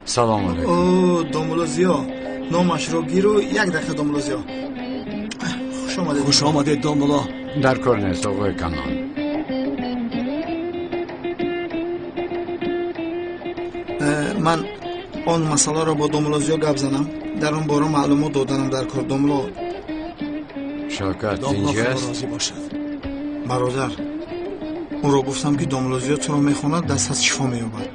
Салом алейкум. О, домулло Зиё, номашро гиру як дақиқа. Домулло Зиё, хуш омадед. Хуш омадед, домулло. Дар кор нест, оғои Канон. Ман он масъаларо бо домулло Зиё гап занам, дар он бора маълумот доданам дар кор, домулло. Шавкат. Домулло, тинҷ худо аст? розӣ бошад. Бародар, ӯро гуфтам, ки домулло Зиё туро мехонад, дастат шифо меёбад.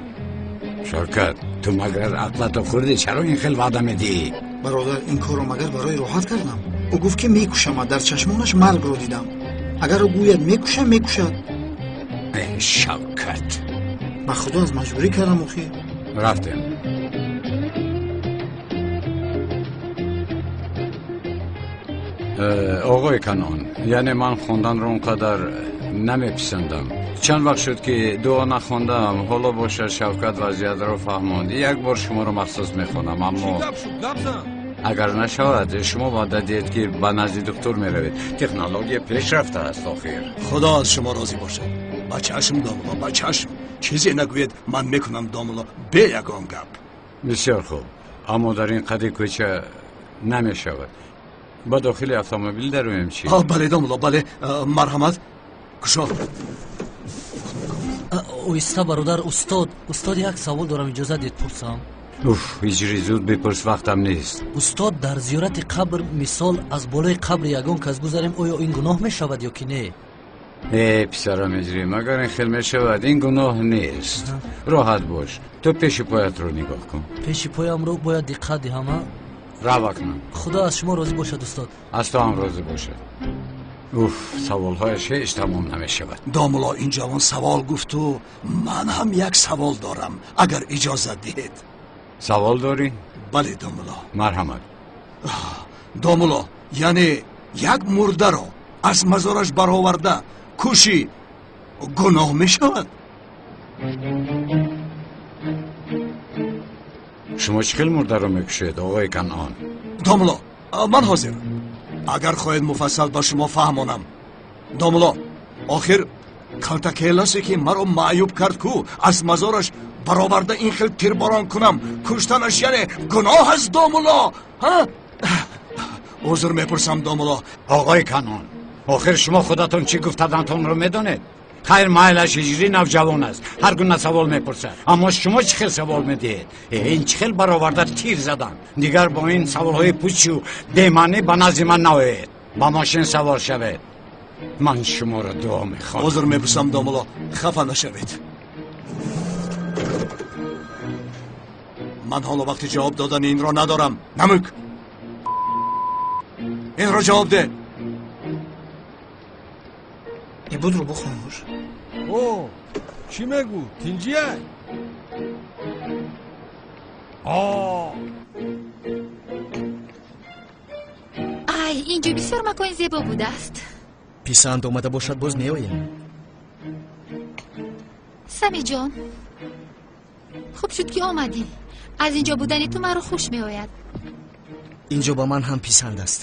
Шавкат, ту магар ақлато хӯрдӣ? Чаро ин хел ваъда медиҳӣ? Бародар, ин корро магар барои роҳат кардам? Ӯ гуфт, ки мекушамад, дар чашмонаш маргро дидам. Агар ӯ гӯяд мекушам, мекушад. Э, Шавкат! Ба худо, аз маҷбурӣ кардам охи. Рафтем. Оғои Канон, яъне ман хонданро он қадар намеписандам. Чанд вақт шуд, ки дуо нахондам. Ҳоло бошад, Шавкат вазъиятро фаҳмонд, як бор шуморо махсус мехонам, аммо Чӣ гап шуд? Гап зан. Агар нашавад, шумо ваъда диҳед, ки ба назди духтур меравед. Технология пеш рафтааст охир. Худо аз шумо розӣ бошад. Ба чашм, домулло, ба чашм. Чизе нагӯед, ман мекунам, домулло, бе ягон гап. Бисёр хуб, аммо дар ин қади кӯча намешавад. Ба дохили автомобил дароем, чӣ? Бале, домулло, бале. Марҳамат, кушо. Оҳиста, бародар. Устод, устод, як савол дорам, иҷозат диҳед пурсам. Уф, ҳиҷри, зуд бипурс, вақтам нест. Устод, дар зиёрати қабр, мисол, аз болои қабри ягон кас гузарем, оё ин гуноҳ мешавад ё ки не? Э, писарам ҳиҷрӣ, магар ин хел мешавад? Ин гуноҳ нест, роҳат бош. Ту пеши поятро нигоҳ кун. Пеши поямро бояд диққат диҳам, а? Рав акнун. Худо аз шумо розӣ бошад, устод. Аз ту ҳам розӣ бошад. Уф, саволҳояш ҳеҷ тамом намешавад. Домулло, ин ҷавон савол гуфту ман ҳам як савол дорам, агар иҷозат диҳед. Савол дорӣ? Бале, домулло. Марҳамат. Домулло, яъне як мурдаро аз мазораш бароварда кушӣ, гуноҳ мешавад? Шумо чӣ хел мурдаро мекушед, оғои Канъон? Домулло, ман ҳозир, агар хоҳед, муфассал ба шумо фаҳмонам, домулло. Охир калтакеласе, ки маро маъюб кард ку, аз мазораш бароварда ин хел тирборон кунам, куштанаш яъне гуноҳ аст, домулло, ҳа? Узр мепурсам, домулло. Оғои Канъон, охир шумо худатон чӣ гуфтадантонро медонед? Хайр, майлаш, ҳиҷрӣ навҷавон аст, ҳар гуна савол мепурсад, аммо шумо чӣ хел савол медиҳед? Ин чӣ хел бароварда тир задан? Дигар бо ин саволҳои пучу бемаънӣ ба назди ман наоед. Ба мошин савор шавед, ман шуморо дуо мехонам. Узр мепурсам, домулло, хафа нашавед. Ман ҳоло вақти ҷавоб додани инро надорам. Намук, инро ҷавоб деҳ. Ибудро бихонуш. О, чӣ мегӯ, тинҷия? О. Ай, ин ҷо бисёр макони зебо будааст. Писанд омада бошад, боз меоем. Самиҷон, хуб шуд, ки омадӣ. Аз ин ҷо будани ту маро хуш меояд. Инҷо ба ман ҳам писанд аст.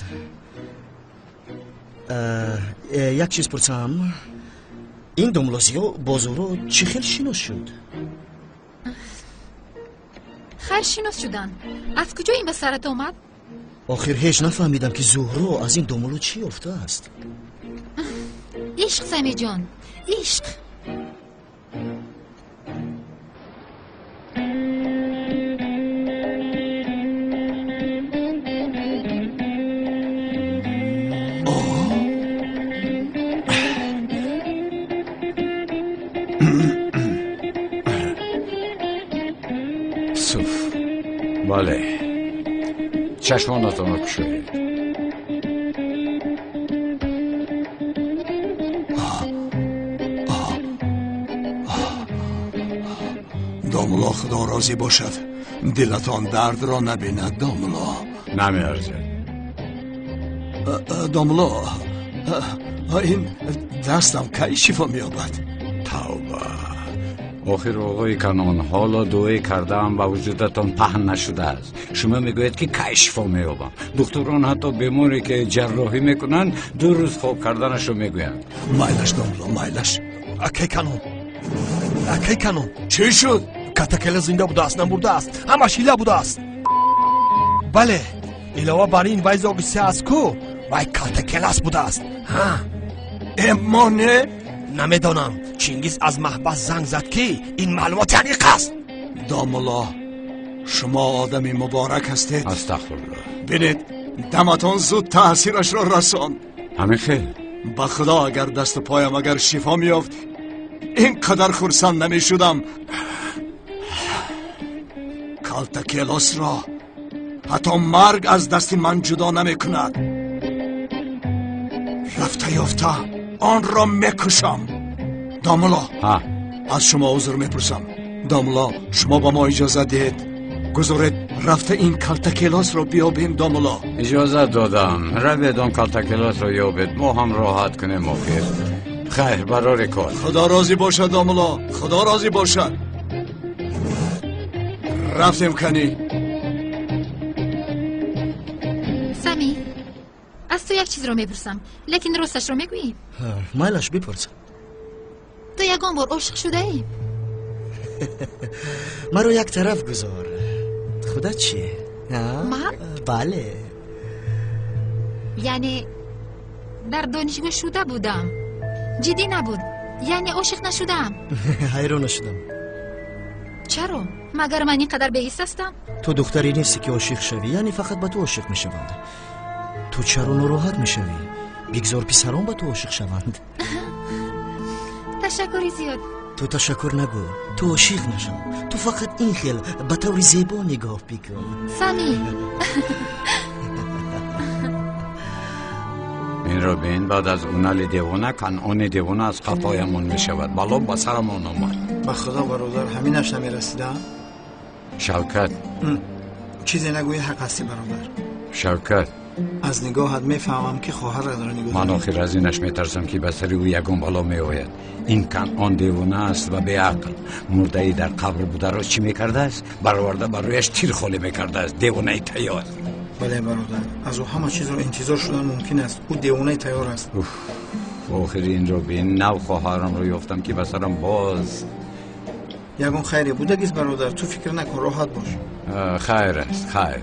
Як чиз пурсам: ин домулло Зиё бо Зуҳро чӣ хел шинос шуд? Хайр, шинос шудан. Аз куҷо ин ба сарат омад? Охир ҳеҷ нафаҳмидам, ки Зуҳро аз ин домулло чӣ ёфтааст. Ишқ, Самиҷон, ишқ. Суф, бале, чашмонатонро кушоед. Домулло, худо розӣ бошад, дилатон дардро набинад, домулло. Намеарзад. Домулло, ин дастам кай шифо меёбад? Тавба! Охир, оғои Канон, ҳоло дуое кардаам ба вуҷудатон паҳн нашудааст, шумо мегӯед, ки кай шифо меёбам. Духтурон ҳатто беморе, ки ҷарроҳӣ мекунанд, 2 рӯз хоб карданашро мегӯянд. Майлаш, домулло, майлаш. Акай Канон, акай Канон! Чӣ шуд? Калтакелос зинда будааст, намурдааст, ҳамаш ҳила будааст. Бале, илова бар ин вай зоғи сиёҳ аст ку, вай Калтакелос будааст. Ҳа. Мо не? Намедонам, Чингиз аз маҳбас занг зад, ки ин маълумоти аниқ аст. Домулло, шумо одами муборак ҳастед. Астағфируллоҳ. Бинед, даматон зуд таъсирашро расонд. Ҳамин хел? Ба худо, агар дасту поям агар шифо меёфт, ин қадар хурсанд намешудам. Калтакелосро ҳатто марг аз дасти ман ҷудо намекунад. Рафта ёфта онро мекушам. Домулло, аз шумо узр мепурсам. Домулло, шумо ба мо иҷозат диҳед, гузоред рафта ин Калтакелосро биёбем. Домулло, иҷозат додам. Равед, он Калтакелосро ёбед, мо ҳам роҳат кунем. Охир хайр, барори кор. Худо розӣ бошад, домулло, худо розӣ бошад. Рафтем, кани. Сами, аз ту як чизро мепурсам, лекин росташро мегӯӣ? Майлаш, бипурс. Ту ягон бор ошиқ шудаӣ? Маро як тараф гузор. Худат чӣ? Ман? Бале. Яъне дар донишгоҳ шуда будам, ҷиддӣ набуд, яъне ошиқ нашудаам. Ҳайрон нашудам. Чаро? Магар ман ин қадар беҳис ҳастам? Ту духтаре нестӣ, ки ошиқ шавӣ, яъне фақат ба ту ошиқ мешаванд. Ту чаро нороҳат мешавӣ? Бигзор писарон ба ту ошиқ шаванд. Ташаккури зиёд. Ту ташаккур нагӯ, ту ошиқ нашав. Ту фақат ин хел ба таври зебо нигоҳ бикун. Сами. Инро бин, баъд аз унали девона Канъони девона аз қафоямон мешавад. Бало ба сарамон омад. Ба худо, бародар, ҳаминаш намерасида. Шавкат, чизе нагӯи, ҳақ ҳастӣ, бародар. Шавкат, аз нигоҳат мефаҳмам, ки хоҳаратро нигоҳ. Ман охир аз инаш метарсам, ки ба сари ӯ ягон бало меояд. Ин Канъон девона аст ва беақл. Мурдаи дар қабр бударо чӣ мекардааст? Бароварда ба рӯяш тир холӣ мекардааст. Девонаи тайёр. Бале, бародар, аз ӯ ҳама чизро интизор шудан мумкин аст. Ӯ девонаи тайёр аст. Охир инро бин, нав хоҳарамро ёфтам, ки ба сарам боз. Ягон хайре будагист, бародар, ту фикр накун, роҳат бош. Хайр аст, хайр.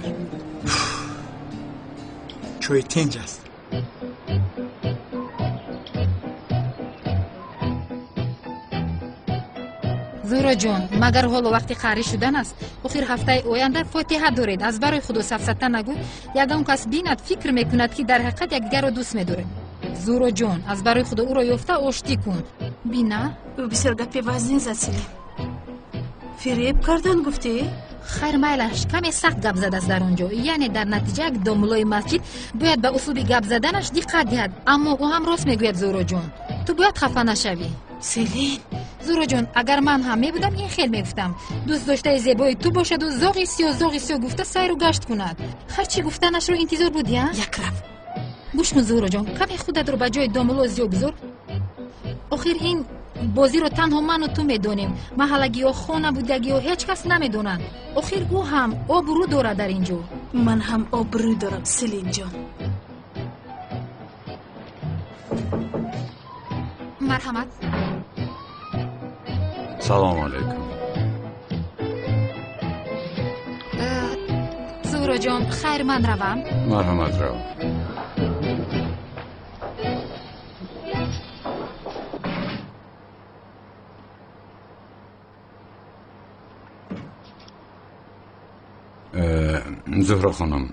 Чойи тинҷ аст. Зуҳроҷон, магар ҳоло вақти қарӣ шудан аст? Охир ҳафтаи оянда фотиҳа доред. Аз барои худо сафсата нагӯ. Ягон кас бинад, фикр мекунад, ки дар ҳақиқат якдигарро дӯст медоред. Зуҳроҷон, аз барои худо ӯро ёфта оштӣ кун. Бина. Ӯ бисёр гапи вазнин зад, Селим. Фиреб кардан гуфтӣ? Хайр, майлаш, каме сахт гап задааст дар он ҷо. Яъне дар натиҷа як домуллои масҷид бояд ба услуби гап заданаш диққат диҳад. Аммо ӯ ҳам рост мегӯяд, Зуҳроҷон. Ту бояд хафа нашавӣ. Селин. Зуҳроҷон, агар ман ҳам мебудам, ин хел мегуфтам. Дӯст доштаи зебои ту бошаду зоғи сиёҳ, зоғи сиёҳ гуфта сайру гашт кунад. Ҳарчи гуфтанашро интизор будӣ, а? Якрав. Гӯш кун, Зуҳроҷон, каме худатро ба ҷои домулло зиё гузор. Охир ин бозиро танҳо ману ту медонем. Маҳаллагиҳо, хона будагиҳо ҳеҷ кас намедонанд. Охир ӯ ҳам обрӯ дорад дар ин ҷо. Ман ҳам обрӯ дорам, Селинҷон. Марҳамат. Салому алайкум. Зуҳроҷон, хайр, ман равам. Марҳамат, рав. Зуҳро хонум,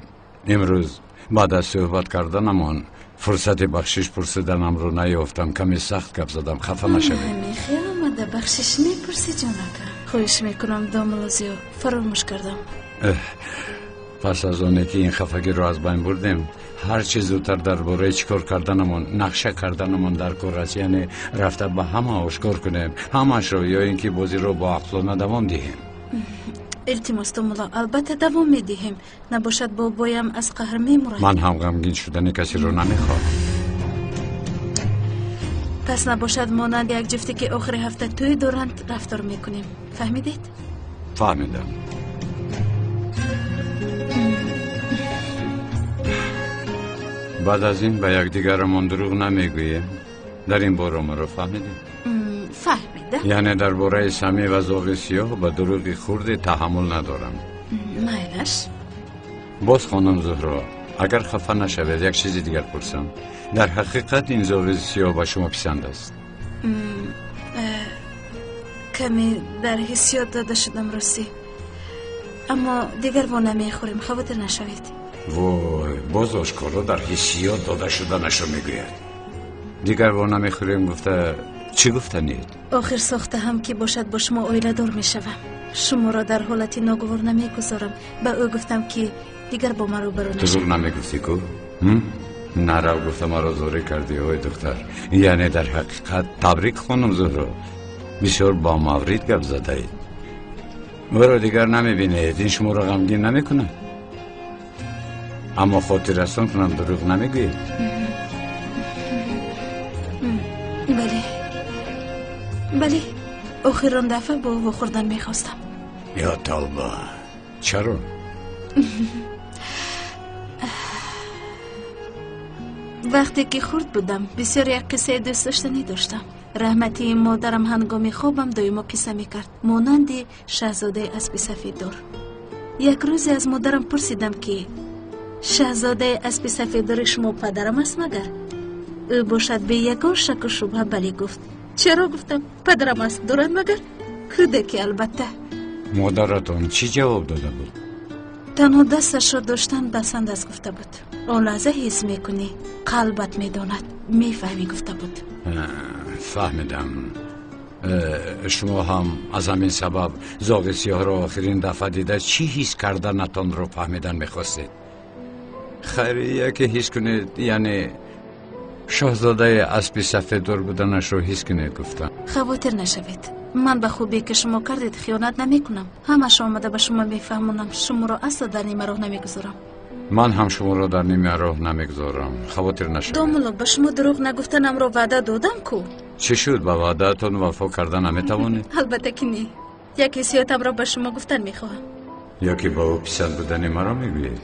имрӯз баъд аз суҳбат карданамон фурсати бахшиш пурсиданамро наёфтам. Каме сахт гап задам, хафа нашавед. Мехел омада бахшиш мепурсӣ, ҷонака. Хоҳиш мекунам, домулло Зиё, фаромӯш кардам. Пас аз оне ки ин хафагиро аз байн бурдем, ҳар чӣ зудтар дар бораи чӣ кор карданамон, нақша карданамон дар кор аст. Яъне рафта ба ҳама ошкор кунем ҳамашро, ё ин ки бозиро бо ақлона давом диҳем. Илтимос, домулло, албатта давом медиҳем. Набошад, бобоям аз қаҳр мемурад. Ман ҳам ғамгин шудани касеро намехоҳам. Пас набошад, монанд як ҷуфте, ки охири ҳафта тӯй доранд, рафтор мекунем. Фаҳмидед? Фаҳмидам. Баъд аз ин ба якдигарамон дурӯғ намегӯем. Дар ин бора маро фаҳмидед? Фаҳмидам. Яъне дар бораи Самӣ ва зоғи сиёҳ ба дурӯғи хурде таҳаммул надорам. Майлаш. Боз хонум Зуҳро, агар хафа нашавед, як чизи дигар пурсам. Дар ҳақиқат ин зоғи сиёҳ ба шумо писанд аст? Каме дар ҳиссиёт дода шудам, ростӣ. Аммо дигар во намехӯрем, хавотир нашавед. Вой, боз ошкоро дар ҳиссиёт дода шуданашро мегӯяд. Дигар во намехӯрем гуфта чӣ гуфтанед? Охир сохта ҳам ки бошад бо шумо оиладор мешавам. Шуморо дар ҳолати ногувор намегузорам. Ба ӯ гуфтам ки дигар бо ман рӯбарӯ нашавад. Дурӯғ намегуфтӣ ку? Нарав гуфта маро зорӣ кардӣ, ой духтар. Яъне дар ҳақиқат табрик хонум Зуҳро. Бисёр бомаврид гап задаед. Ӯро дигар намебинед, ин шуморо ғамгин намекунад? Аммо хотиррасон кунам, дурӯғ намегӯед? Бале, бале, охирон дафъа бо ӯ вохӯрдан мехостам. Ё тавба, чаро? Вақте ки хурд будам, бисёр як қиссаи дӯстдоштанӣ доштам. Раҳматии модарам ҳангоми хобам доимо қисса мекард, монанди шаҳзодаи аспи сафеддор. Як рӯзе аз модарам пурсидам ки шаҳзодаи аспи сафеддори шумо падарам аст магар? Ӯ бошад бе ягон шаку шубҳа бале гуфт. Чаро гуфтам? Падарам асп дорад магар? Кӯдаки албатта. Модаратон чӣ ҷавоб дода буд? Танҳо дасташро доштан басанд аст гуфта буд. Он лаҳза ҳис мекунӣ, қалбат медонад, мефаҳмӣ гуфта буд. Фаҳмидам. Шумо ҳам аз ҳамин сабаб зоғи сиёҳро охирин дафъа дида чӣ ҳис карданатонро фаҳмидан мехостед? Хайр, яке ҳис кунед, яъне шоҳзодаи аспи сафеддор буданашро ҳис кунед гуфтам. Хавотир нашавед. Ман ба хубе ки шумо кардед хиёнат намекунам. Ҳамааш омада ба шумо мефаҳмонам. Шуморо асла дар нима роҳ намегузорам. Ман ҳам шуморо дар нима роҳ намегузорам. Хавотир нашавед. Домулло, ба шумо дурӯғ нагуфтанамро ваъда додам ку? Чӣ шуд, ба ваъдаатон вафо карда наметавонед? Албатта ки не. Як ҳиссиётамро ба шумо гуфтан мехоҳам. Ё ки ба ӯ писанд будани маро мегӯед?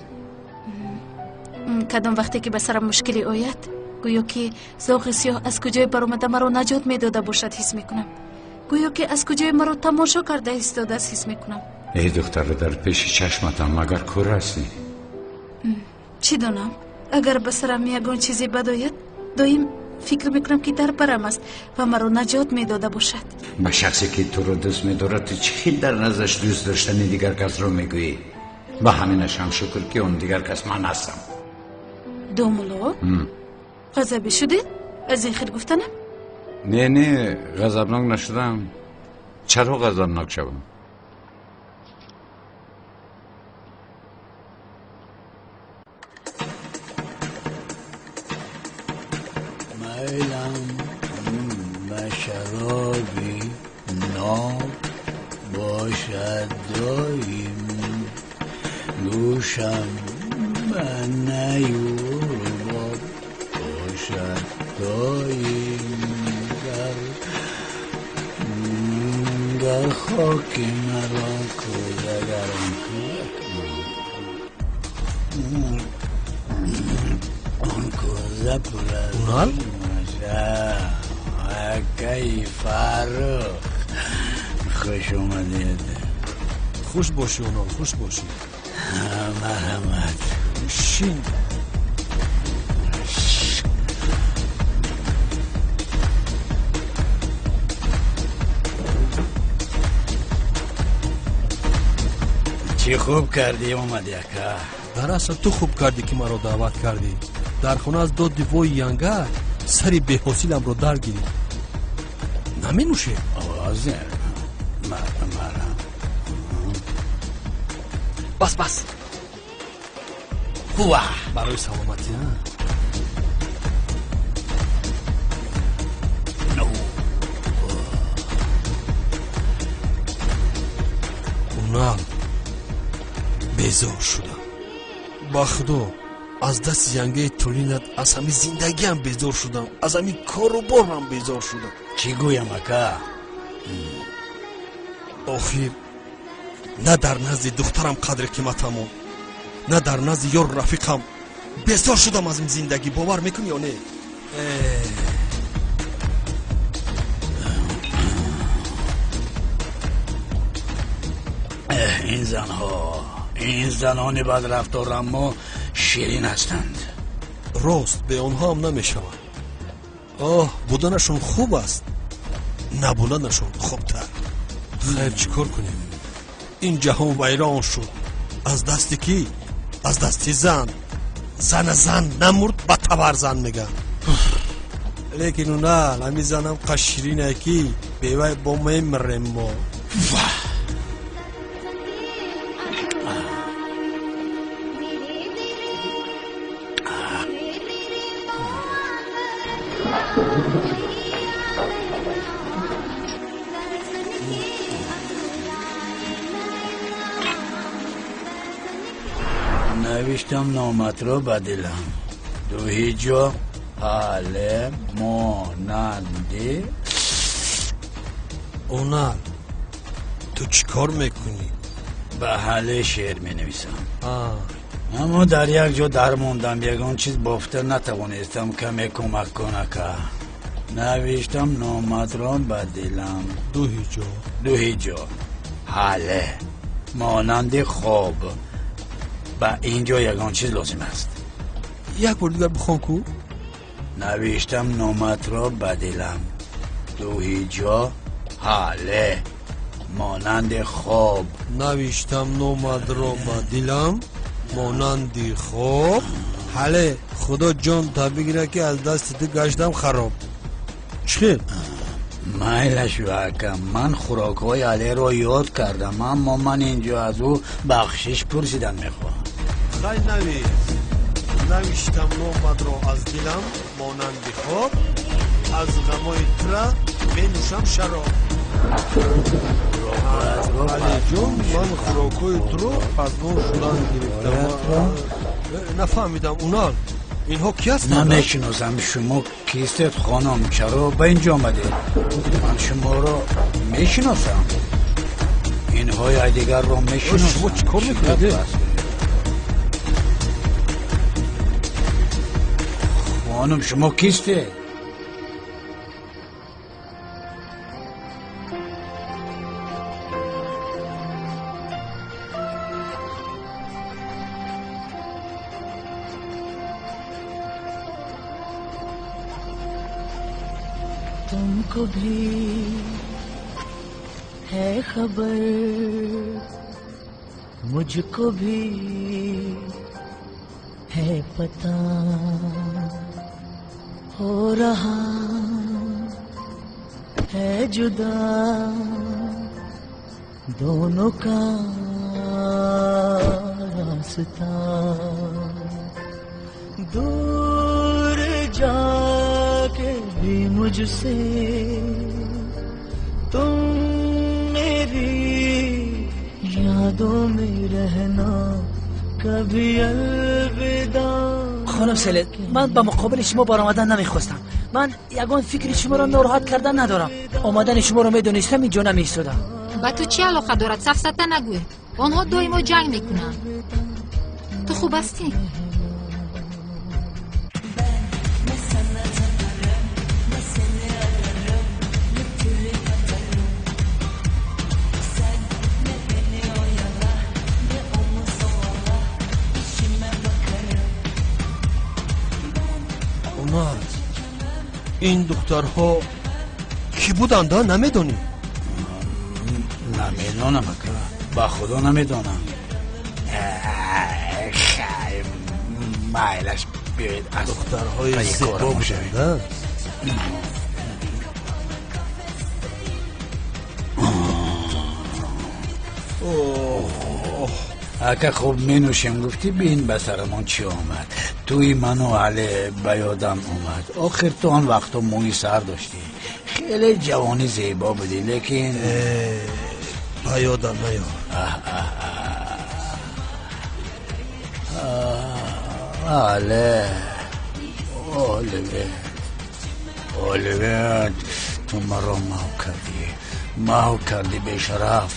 Кадом вақте ки ба сарам мушкиле ояд, гӯё ки зоғи сиёҳ аз куҷое баромада маро наҷот медода бошад ҳис мекунам. Гӯё ки аз куҷое маро тамошо карда истодааст ҳис мекунам. Эй духтар, дар пеши чашматам магар кӯр ҳастӣ? Чӣ донам, агар ба сарам ягон чизе бад ояд, доим фикр мекунам ки дар барам аст ва маро наҷот медода бошад. Ба шахсе ки туро дӯст медорад, ту чӣ хел дар наздаш дӯст доштани дигар касро мегӯӣ? Ба ҳаминаш ҳам шукр ки он дигар кас ман ҳастам. Домулло, ғазабӣ шудед аз ин хел гуфтанам? Не, не, ғазабнок нашудам. Чаро ғазабнок шавам? Майлам ба шароби ноб бошад доим, гӯшам ба наю рубоб бошад доим. Дар хоки маро кӯза гарм кунад, он кӯза пур аз Унал? Акаи Фаррух, хуш омадед. Хуш бошӣ, Унал, хуш бошӣ. Марҳамат. Шин. Чӣ хуб кардӣ омадӣ, ака. Дар асл ту хуб кардӣ ки маро даъват кардӣ. Дар хона аз доди вои янга сари беҳосиламро дар гирифт. Наменӯшед? Ҳозир. Марҳам. Бас, бас. Ва! Барои саломатӣ, а? Унал, безор шудам. Ба худо, аз дасти янгаи тулинат аз ҳамин зиндагиам безор шудам, аз ҳамин кору борам безор шудам. Чӣ гӯям, ака? Охир на дар назди духтарам қадри қиматамон, на дар назди ёру рафиқам. Безор шудам аз ин зиндагӣ, бовар мекунӣ ё не? Ин занҳо, ин занони бадрафтор аммо ширин ҳастанд. Рост, бе онҳо ҳам намешавад. Оҳ, буданашон хуб аст, набуданашон хубтар. Хайр, чӣ кор кунем? Ин ҷаҳон вайрон шуд. Аз дасти кӣ? Аз дасти зан. Зана зан намурд, ба табар зан мегӯянд. Лекин уна ҳами занам қаширинае ки бевай бо мемирем мо. Навиштам номатро ба дилам. Ду ҳиҷо ҳале монанди. Онал, ту чӣ кор мекунӣ? Ба ҳале шеър менависам. Аммо дар як ҷо дармондам, ягон чиз бофта натавонистам. Каме кӯмак кун, ака. Навиштам номатро ба дилам. Ду ҳиҷо. Ду ҳиҷо ҳале монанди хоб. Ба ин ҷо ягон чиз лозим аст. Як бор дигар бихон ку. Навиштам номатро ба дилам. Ду ҳиҷо ҳале монанди хоб. Навиштам номатро ба дилам монанди хоб. Ҳале худо ҷон та бигирад ки аз дасти ту гаштам хароб. Чӣ хел? Майлаш, ака, ман хӯрокҳои ҳалеро ёд кардам, аммо ман ин ҷо аз ӯ бахшиш пурсидан мехоҳам. Хай, навис. Навиштам номатро аз дилам монанди хоб, аз ғамои тура менӯшам шароб. Алиҷон, ман хӯрокҳои туро пазмон шудан гирифтам. Нафаҳмидам, Унал, инҳо ки ҳастанд? Намешиносам. Шумо кистед, хонум? Чаро ба ин ҷо омадед? Ман шуморо мешиносам. Инҳои айдигарро мешиносам. Шумо чӣ кор мекунед? Хонум, шумо кистед? तुमको भी है खबर, मुझको भी है पता, हो रहा है जुदा दोनों का रास्ता। दूर जाके भी मुझसे तुम मेरी यादों में रहना, कभी अलविदा। خانم سلد، من به مقابل شما برآمدن نمیخواستم. من یگان فکر شما را ناراحت کردن ندارم. آمدن شما را میدونستم اینجا نمیایستادم. ба ту чӣ алоқа дорад? Сафсата нагӯй. Онҳо доимо ҷанг мекунанд. Ту хуб ҳастӣ? Ин духтарҳо кӣ буданд, намедонӣ? Намедонам, ака, ба худо намедонам. Майлаш, биёед аз духтарҳои зебо буданд. Ака, хуб менӯшем гуфтӣ, бин ба сарамон чӣ омад. Тӯи ману ҳале ба ёдам омад. Охир ту он вақто мӯи сар доштӣ, хеле ҷавони зебо будӣ, лекин ба ёдам наёр. Але Оливер, Оливер, ту маро маҳв кардӣ, маҳв кардӣ, бешараф.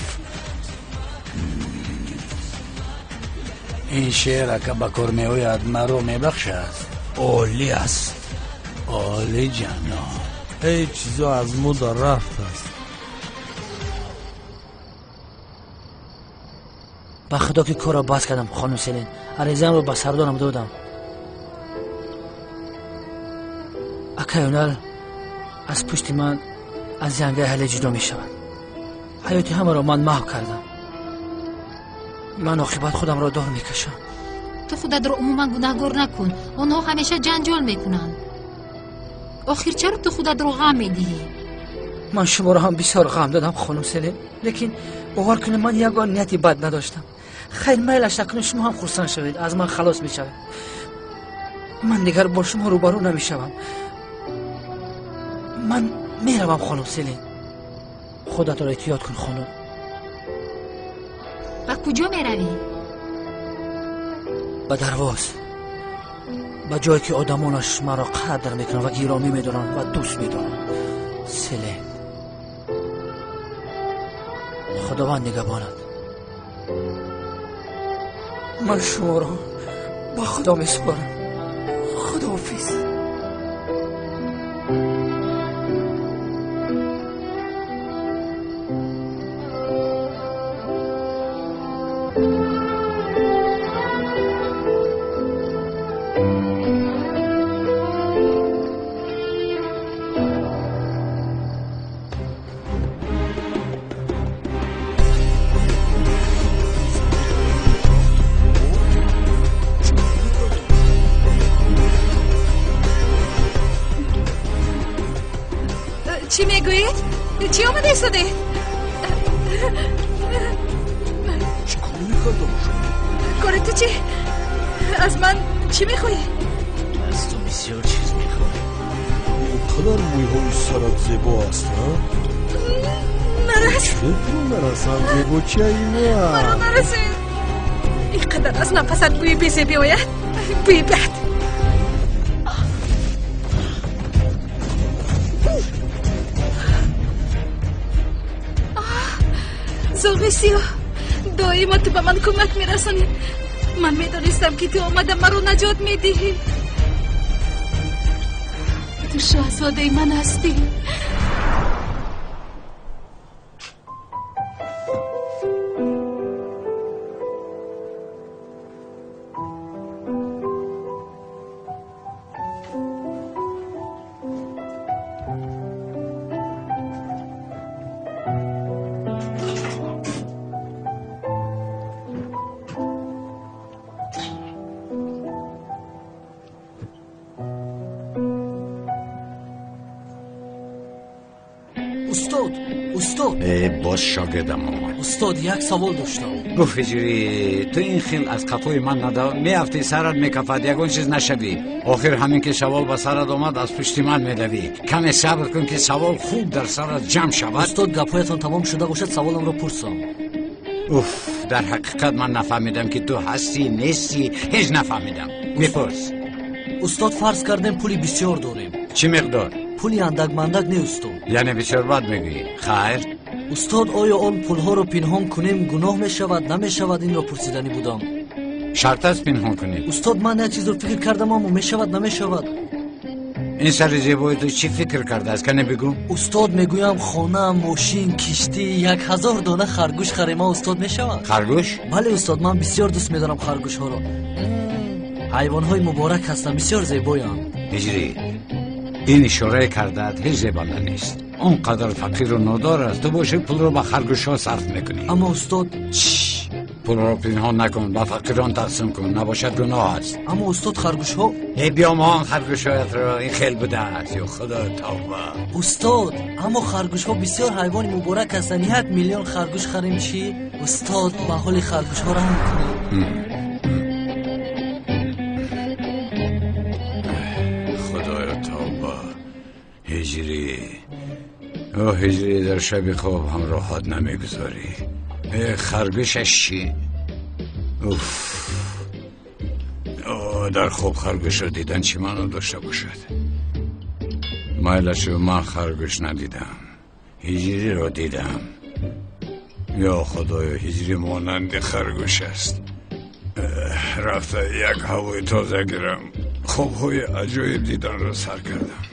Ин шеър, ака, ба кор меояд, маро мебахшад. Олӣ аст. Олӣ ҷаноб. Ҳеҷ чизо аз мода рафт аст. Ба худо ки корро бас кардам, хонум Селин. Аризаамро ба сардорам додам. Акай Ҳунар аз пушти ман аз янгаи ҳале ҷудо мешавад. Ҳаёти ҳамаро ман маҳв кардам. Ман оқибат худамро дор мекашам. Ту худатро умуман гунаҳгор накун. Онҳо ҳамеша ҷанҷол мекунанд. Охир чаро ту худатро ғам медиҳӣ? Ман шуморо ҳам бисёр ғам додам, хонум Селин, лекин бовар кунед, ман ягон нияти бад надоштам. Хайр, майлаш накунед, шумо ҳам хурсанд шавед, аз ман халос мешавед. Ман дигар бо шумо рӯбарӯ намешавам. Ман меравам, хонум Селин. Худатро эҳтиёт кун, хонум. Ба куҷо меравӣ? Ба дарвоз, ба ҷое ки одамонаш маро қадр мекунанд ва гиромӣ медоранд ва дӯст медоранд. Селин, худованд нигаҳбонад. Ман шуморо ба худо месупорам. Худоҳофиз. Чӣ мегӯед? Чӣ омада истодед? Чӣ кор мекардам? Кори ту чӣ? Аз ман чӣ мехоҳӣ? Аз ту бисёр чиз мехоҳам. Ин қадар мӯйҳои сарат зебо аст, а? Нарас. Чӣ нарасам, зебочаи ман? Маро нарасед. Ин қадар аз нафасат бӯи безеб биояд, бӯи бад. Зоғи сиёҳ, доимо ту ба ман кӯмак мерасонӣ. Ман медонистам, ки ту омада маро наҷот медиҳӣ. Ту шоҳзодаи ман ҳастӣ. Устод, устод. Боз шогирдам омад. Устод, як савол доштам. Гуфт, ҳиҷрӣ, ту ин хел аз қафои ман нада меафтӣ, сарат мекафад, ягон чиз нашавӣ. Охир ҳамин ки савол ба сарат омад, аз пушти ман медавӣ. Каме сабр кун, ки савол хуб дар сарат ҷамъ шавад. Устод, гапҳоятон тамом шуда бошад, саволамро пурсам. Уф, дар ҳақиқат ман нафаҳмидам, ки ту ҳастӣ, нестӣ, ҳеҷ нафаҳмидам. Мепурс. Устод, фарз кардем пули бисёр дорем. Чӣ миқдор? Пули андак-мандак не, устод. Яъне бисёр бад мегӯӣ. Хайр. Устод, оё он пулҳоро пинҳон кунем гуноҳ мешавад, намешавад? Инро пурсиданӣ будам. Шарт аст пинҳон кунӣ. Устод, ман як чизро фикр кардам, аммо мешавад, намешавад. Ин сари зебои ту чӣ фикр кардааст? Кане бигӯ. Устод, мегӯям хона, мошин, киштӣ, 1000 дона харгӯш харема, устод, мешавад? Харгӯш? Бале, устод, ман бисёр дӯст медорам харгӯшҳоро. Ҳайвонҳои муборак ҳастанд, бисёр зебоянд. Ҳиҷрӣ, ин ишорае кардаат ҳеҷ зебанда нест. Он қадар фақиру нодор аст, ту бошӣ пулро ба харгӯшҳо сарф мекунӣ. Аммо устод, пулро пинҳон накун, ба фақирон тақсим кун, набошад гуноҳ аст. Аммо устод, харгӯшҳо. Э, биёмон харгӯшҳоятро, ин хел будааст. Ё худо, тавба. Устод, аммо харгӯшҳо бисёр ҳайвони муборак ҳастанд. 1 миллион харгӯш харем чӣ? Устод, ба ҳоли харгӯшҳо раҳм кунед. Худоё, тавба. Ҳиҷрӣ, о ҳиҷрӣ, дар шаби хоб ҳам роҳат намегузорӣ. Харгӯшаш чӣ? Уф, дар хоб харгӯшро дидан чӣ маъно дошта бошад? Майлашу, ман харгӯш надидам, ҳиҷриро дидам. Ё худоё, ҳиҷрӣ монанди харгӯш аст. Рафта як ҳавои тоза гирам. Хобҳои аҷоиб диданро сар кардам.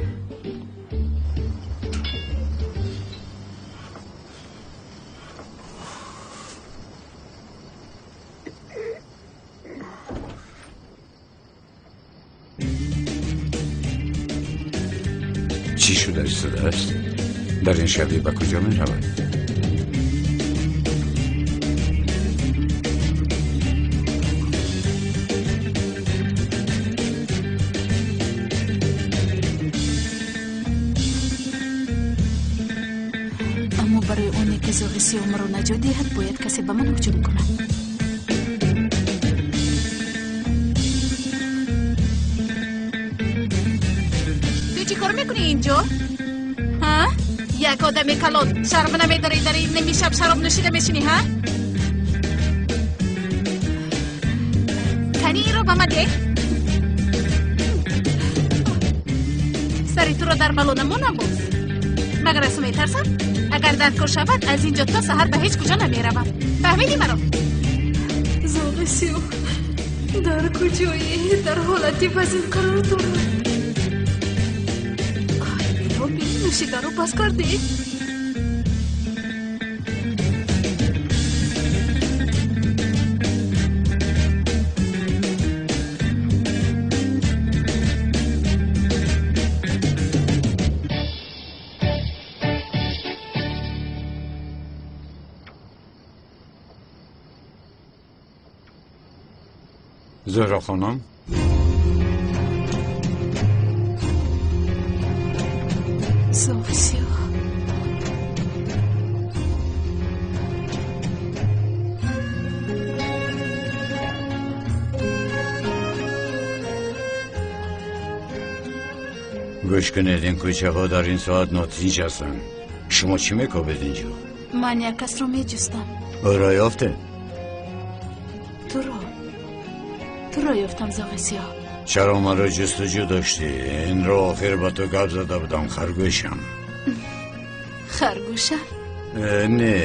Чӣ шуда истодааст? Дар ин шабӣ ба куҷо меравад? Аммо барои оне ки зоғи сиёҳ маро наҷот диҳад, бояд касе ба ман ҳуҷум кунад. Ту чӣ кор мекунӣ инҷо? Ҳа? Як одами калон шарм намедорӣ, дар ин ними шаб шароб нӯшида мешинӣ, ҳа? Кани инро ба ман деҳ. Сари туро дар бало намонам боз. Магар аз ту метарсам? Агар даркор шавад, аз ин ҷо то саҳар ба ҳеҷ куҷо намеравам. Фаҳмидӣ маро? Зоғи сиёҳ дар куҷое? Дар ҳолати вазин қарор дорам. Инро бин, нӯшидаро бас кардӣ. Зуҳро хонум, зоғи сиёҳ, гӯш кунед, ин кӯчаҳо дар ин соат нотинҷ ҳастанд. Шумо чӣ мекобед инҷо? Ман як касро меҷустам. Ӯро ёфтед? Туро ёфтам, зоғи сиёҳ. Чаро маро ҷустуҷӯ доштӣ? Инро охир ба ту гап зада будам, харгӯшам. Харгӯшам? Не,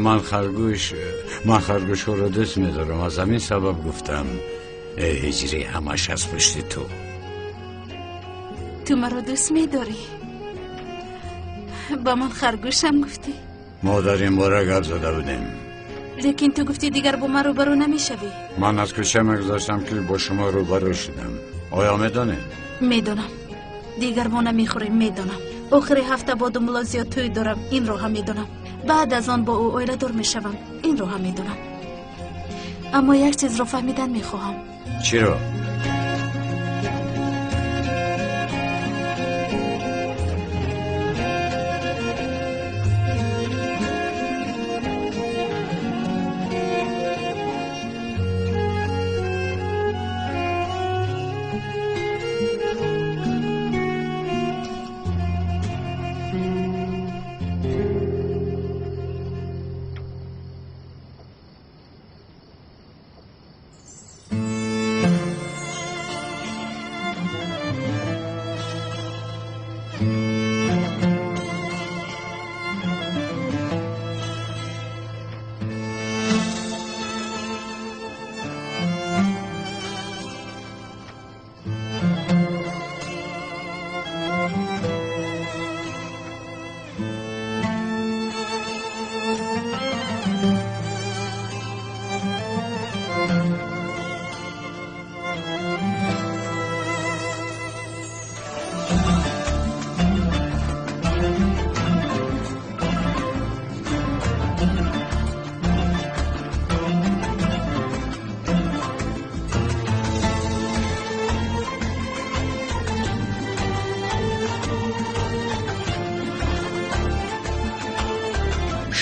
ман харгӯш, ман харгӯшҳоро дӯст медорам, аз ҳамин сабаб гуфтам. Ҳиҷрӣ ҳамаш аз пушти ту. Ту маро дӯст медорӣ? Ба ман харгӯшам гуфтӣ? Мо дар ин бора гап зада будем. Лекин ту гуфтӣ дигар бо ман рӯбарӯ намешавӣ. Ман аз кӯча мегузаштам, ки бо шумо рӯбарӯ шудам. Оё медонед? Медонам. Дигар мо намехӯрем, медонам. Охири ҳафта бо думло зиёд тӯй дорам, инро ҳам медонам. Баъд аз он бо ӯ оиладор мешавам, инро ҳам медонам. Аммо як чизро фаҳмидан мехоҳам. Чиро?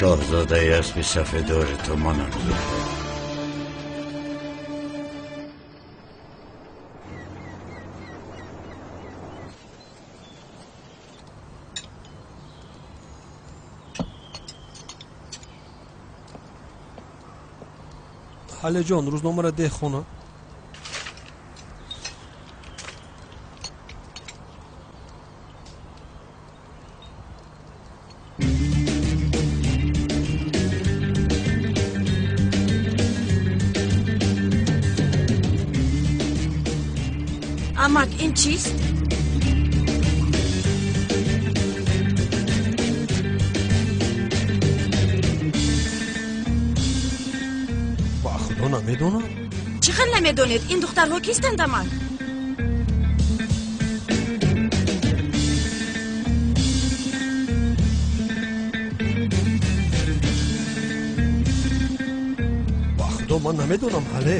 Шоҳзодаи аспи сафеддори ту манам, Зуҳро. Ҳалеҷон, рӯзномаро деҳ хона. Амак, ин чист? Ба худо намедонам. Чӣ хел намедонед? Ин духтарҳо кистанд, амак? Ман намедонам ҳале.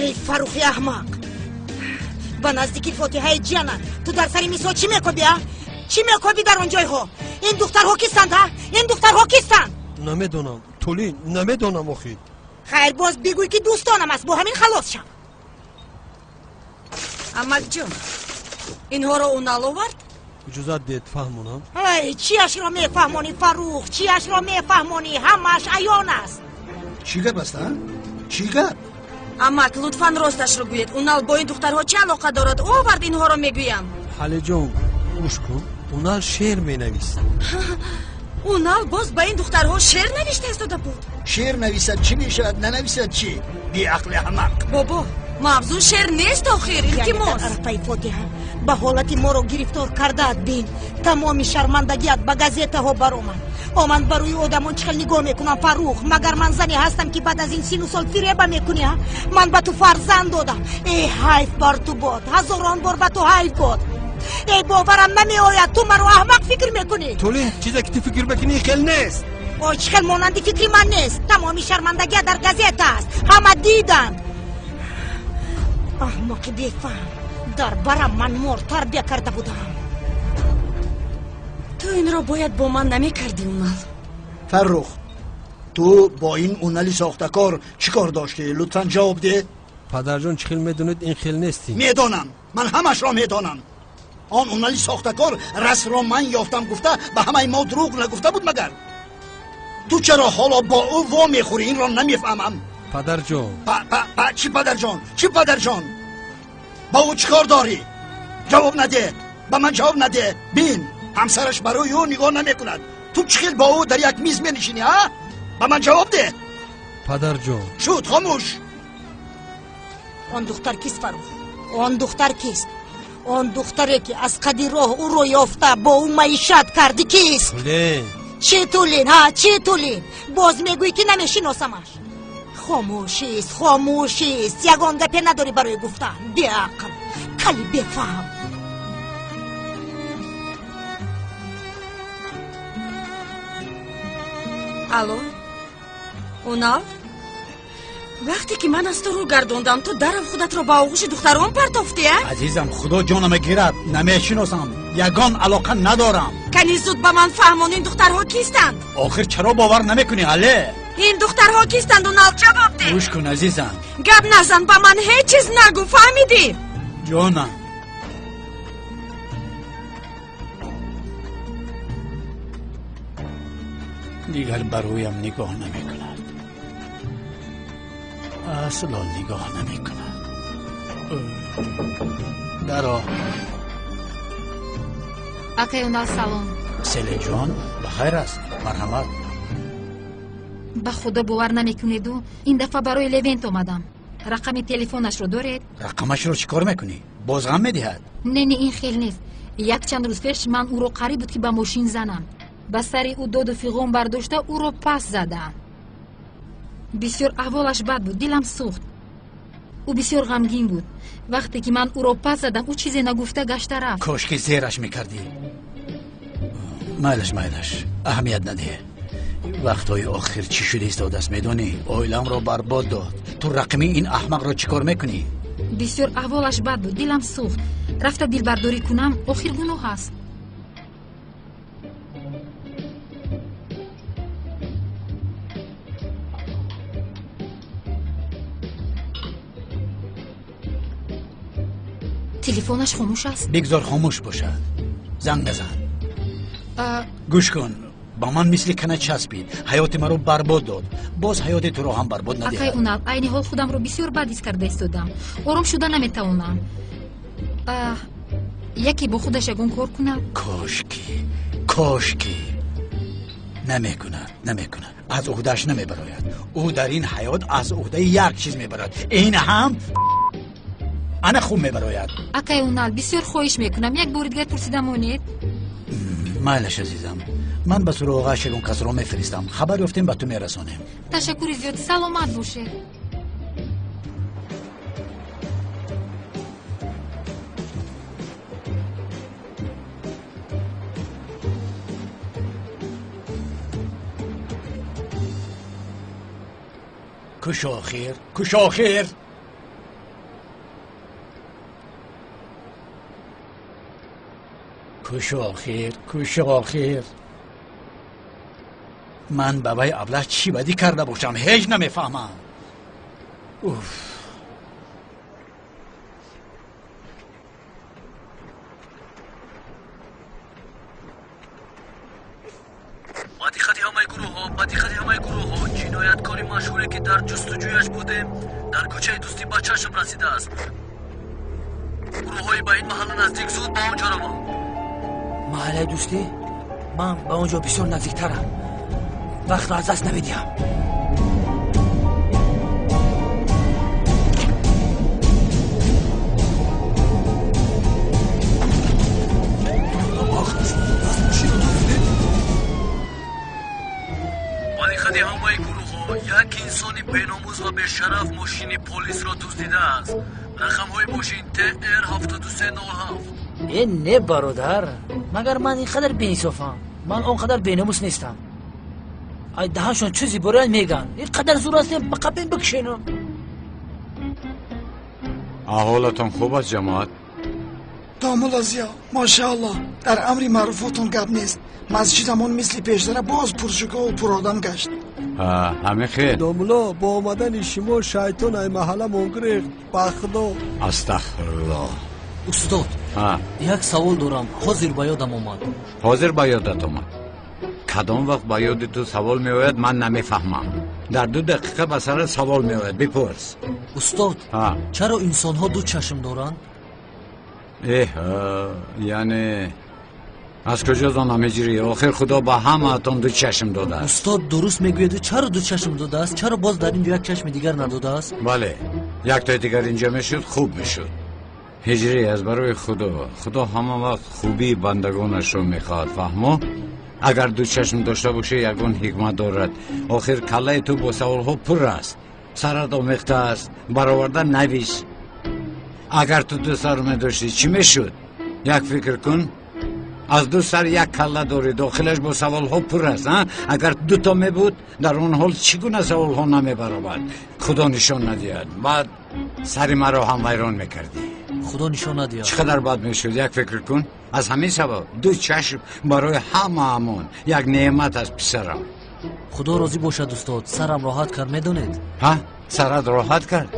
Эй Фаррухи аҳмақ, ба наздики фотиҳаи ҷиянат ту дар сари мисол чӣ мекобӣ, а? Чӣ мекобӣ дар он ҷойҳо? Ин духтарҳо кистанд, а? Ин духтарҳо кистанд? Намедонам Тулин, намедонам охир. Хайр, боз бигӯй ки дӯстонам аст, бо ҳамин халос шав. Амакҷон, инҳоро ӯ наловард? Иҷозат диҳед фаҳмонам. Ай, чиашро мефаҳмонӣ, Фаррух? Чиашро мефаҳмонӣ? Ҳамааш аён аст. Чӣ гап аст, а? Чӣ гап? Амак, лутфан росташро гӯед. Унал бо ин духтарҳо чӣ алоқа дорад? Ӯ овард инҳоро, мегӯям. Ҳалиҷон, гӯш кун, Унал шеър менависад. Унал боз ба ин духтарҳо шеър навишта истода буд. Шеър нависад чӣ мешавад, нанависад чӣ? Беақли аҳмақ. Бобо, мавзӯъ шеър нест охир, илтимос. Арафаи фотиҳа ба ҳолати моро гирифтор кардаат, бин. Тамоми шармандагиат ба газетаҳо баромад. О, ман ба рӯи одамон чӣ хел нигоҳ мекунам, Фаррух? Магар ман зане ҳастам, ки баъд аз ин сину сол фиреба мекунӣ, а? Ман ба ту фарзанд додам. Эй, ҳайф бар ту бод, ҳазорон бор ба ту ҳайф бод. Эй, боварам намеояд, ту маро аҳмақ фикр мекунӣ. Тулин, чизе ки ту фикр мекунӣ хел нест. О, чӣ хел монанди фикри ман нест? Тамоми шармандагиат дар газета аст, ҳама диданд. Аҳмақи бефаҳм, дар барам ман мор тарбия карда будам. Ту инро бояд бо ман намекардӣ, Унал. Фаррух, ту бо ин Унали сохтакор чӣ кор доштӣ? Лутфан ҷавоб деҳ. Падарҷон, чӣ хел медонед ин хел нестӣ? Медонам, ман ҳамашро медонам. Он Унали сохтакор расро ман ёфтам гуфта ба ҳамаи мо дурӯғ нагуфта буд магар? Ту чаро ҳоло бо ӯ во мехӯрӣ? Инро намефаҳмам. Падарҷон. Чӣ падарҷон? Чӣ падарҷон? Ба ӯ чӣ кор дорӣ? Ҷавоб надеҳ, ба ман ҷавоб надеҳ. Бин, ҳамсараш барои ӯ нигоҳ намекунад. Ту чӣ хел бо ӯ дар як миз менишинӣ, а? Ба ман ҷавоб деҳ. Падарҷон. Шуд, хомӯш. Он духтар кист, Фаррух? Он духтар кист? Он духтаре ки аз қади роҳ ӯро ёфта бо ӯ маишат кардӣ кист? Тулин. Чӣ Тулин, ҳа? Чӣ Тулин? Боз мегӯӣ ки намешиносамаш. Хомӯшист, хомӯшист, ягон гапе надорӣ барои гуфтан. Беақл, кали бефаҳм. Алло, Унал, вақте ки ман аз ту рӯ гардондам, ту дарав худатро ба оғӯши духтарон партофтӣ, а? Азизам, худо ҷонама гирад, намешиносам, ягон алоқа надорам. Кани зуд ба ман фаҳмон, ин духтарҳо кистанд? Охир чаро бовар намекунӣ, ҳале? Ин духтарҳо кистанд, Унал, ҷавоб деҳ. Гӯш кун, азизам. Гап назан, ба ман ҳеҷ чиз нагӯ, фаҳмидӣ? Ҷонам. Дигар ба рӯям нигоҳ намекунад, асло нигоҳ намекунад. Даро. Акай Унал, салом. Селинҷон, ба хайр аст? Марҳамат. Ба худо бовар намекунеду, ин дафъа барои Левент омадам. Рақами телефонашро доред? Рақамашро чӣ кор мекунӣ? Боз ғам медиҳад? Не, не, ин хел нест. Якчанд рӯз пеш ман ӯро қариб буд ки ба мошин занам. Ба сари ӯ доду фиғон бардошта ӯро пас задам. Бисёр аҳволаш бад буд, дилам сӯхт. Ӯ бисёр ғамгин буд. Вақте ки ман ӯро пас задам, ӯ чизе нагуфта гашта рафт. Кошки зераш мекардӣ. Майлаш, майлаш, аҳамият надиҳ. Вақтҳои охир чӣ шуда истодааст медонӣ? Оиламро барбод дод. Ту рақами ин аҳмақро чӣ кор мекунӣ? Бисёр аҳволаш бад буд, дилам сӯхт. Рафта дилбардорӣ кунам, охир гуноҳ аст. Телефонаш хомӯш аст. Бигзор хомӯш бошад, занг назан. Гӯш кун, ба ман мисли кана часпид, ҳаёти маро барбод дод, боз ҳаёти туро ҳам барбод надиҳад. Акай Унал, айни ҳол худамро бисёр бад ҳис карда истодам, ором шуда наметавонам. Яке бо худаш ягон кор кунад? Кошки, кошки намекунад, намекунад, аз уҳдааш намебарояд. Ӯ дар ин ҳаёт аз уҳдаи як чиз мебарояд, ин ҳам ана хуб мебарояд. Акай Унал, бисёр хоҳиш мекунам, як бори дигар пурсида монед. Майлаш, азизам, ман ба суроғааш ягон касро мефиристам, хабар ёфтем ба ту мерасонем. Ташаккури зиёд, саломат бошед. Куш охир, куш охир. Куш охир, куш охир. Ман ба вай аблаҳ чӣ бадӣ карда бошам, ҳеҷ намефаҳмам. Уф. Ба диққати ҳамаи гурӯҳҳо, ба диққати ҳамаи гурӯҳҳо, ҷинояткори машҳуре ки дар ҷустуҷӯяш будем, дар кӯчаи дӯстӣ ба чашм расидааст. Гурӯҳҳои ба ин маҳалла наздик зуд ба он ҷо раванд. Маҳаллаи дӯстӣ? Ман ба он ҷо бисёр наздиктарам. Вақтро аз даст намедиҳам. Ба диққати ҳамаи гурӯҳҳо, як инсони беномус ва бешараф мошини полисро дуздидааст. Рақамҳои мошин ТР 7307. Э, не бародар, магар ман ин қадар беинсофам? Ман он қадар беномус нестам. Ай даҳаншон чизе бораяд мегӯянд. Ин қадар зур ҳастем, ба қапин бикшенам. Аҳолатон хуб аст, ҷамоат? Домулло Зиё, машааллоҳ, дар амри маъруфотон гап нест. Масҷидамон мисли пештара боз пуршукӯҳу пуродам гашт. Ҳамин хел. Домулло, бо омадани шумо шайтон ай маҳалламон гирехт, ба худо. Астағфируллоҳ. Устод, як савол дорам, ҳозир ба ёдам омад. Ҳозир ба ёдат омад? Кадом вақт ба ёди ту савол меояд, ман намефаҳмам. Дар 2 дақиқа ба сарат савол меояд, бипурс. Устод, чаро инсонҳо ду чашм доранд? Эҳ, яъне аз куҷо донам ҳиҷрӣ? Охир Худо ба ҳамаатон ду чашм додааст. Устод, дуруст мегӯед. Чаро ду чашм додааст? Чаро боз дар инҷо як чашми дигар надодааст? Бале, яктои дигар инҷо мешуд, хуб мешуд. Ҳиҷрӣ, аз барои Худо. Худо ҳама вақт хубии бандагонашро мехоҳад, фаҳмо? Агар ду чашм дошта бошӣ, ягон ҳикмат дорад. Охир каллаи ту бо саволҳо пур аст, сарат омехта аст, бароварда навис. Агар ту ду сар медоштӣ, чӣ мешуд? Як фикр кун. Аз ду сар як калла дорӣ, дохилаш бо саволҳо пур аст. Агар дуто мебуд, дар он ҳол чӣ гуна саволҳо намебаровард? Худо нишон надиҳад, баъд сари маро ҳам вайрон мекардӣ. Худо нишон надиҳад. Чӣ қадар бад мешуд, як фикр кун. Аз ҳамин сабаб ду чашм барои ҳамаамон як неъмат аст, писарам. Худо розӣ бошад, устод, сарам роҳат кард, медонед? Ҳа, сарат роҳат кард?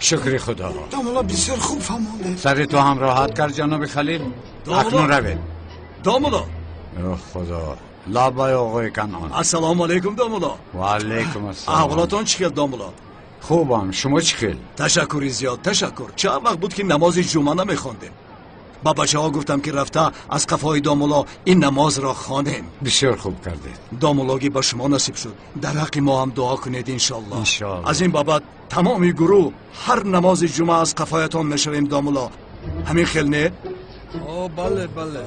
Шукри Худо. Домулло бисёр хуб фаҳмондед. Сари ту ҳам роҳат кард, ҷаноби Халил? Акнун равед. Домулло. О Худо, лабай оғои Канъон. Ассалому алайкум, домулло. Ва алайкум ассалом. Аҳволатон чӣ хел, домулло? Хубам, шумо чӣ хел? Ташаккури зиёд, ташаккур. Чанд вақт буд ки намози ҷумъа намехондем. Ба бачаҳо гуфтам ки рафта аз қафои домулло ин намозро хонем. Бисёр хуб кардед. Домуллогӣ ба шумо насиб шуд. Дар ҳаққи мо ҳам дуо кунед, иншоаллоҳ. Иншоаллоҳ. Аз ин бабат тамоми гурӯҳ ҳар намози ҷумъа аз қафоятон мешавем, домулло. Ҳамин хел не? О, бале, бале.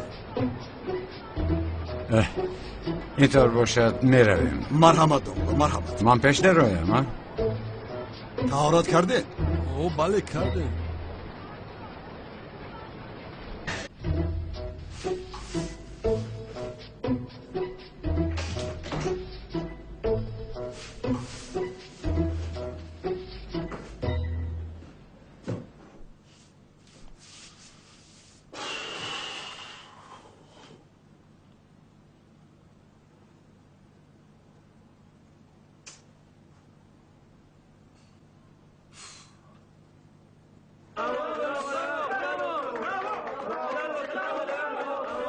Интавр бошад, меравем. Марҳамат, домулло, марҳамат. Ман пеш дароям, а? Таҳорат кардед? О, бале, кардем.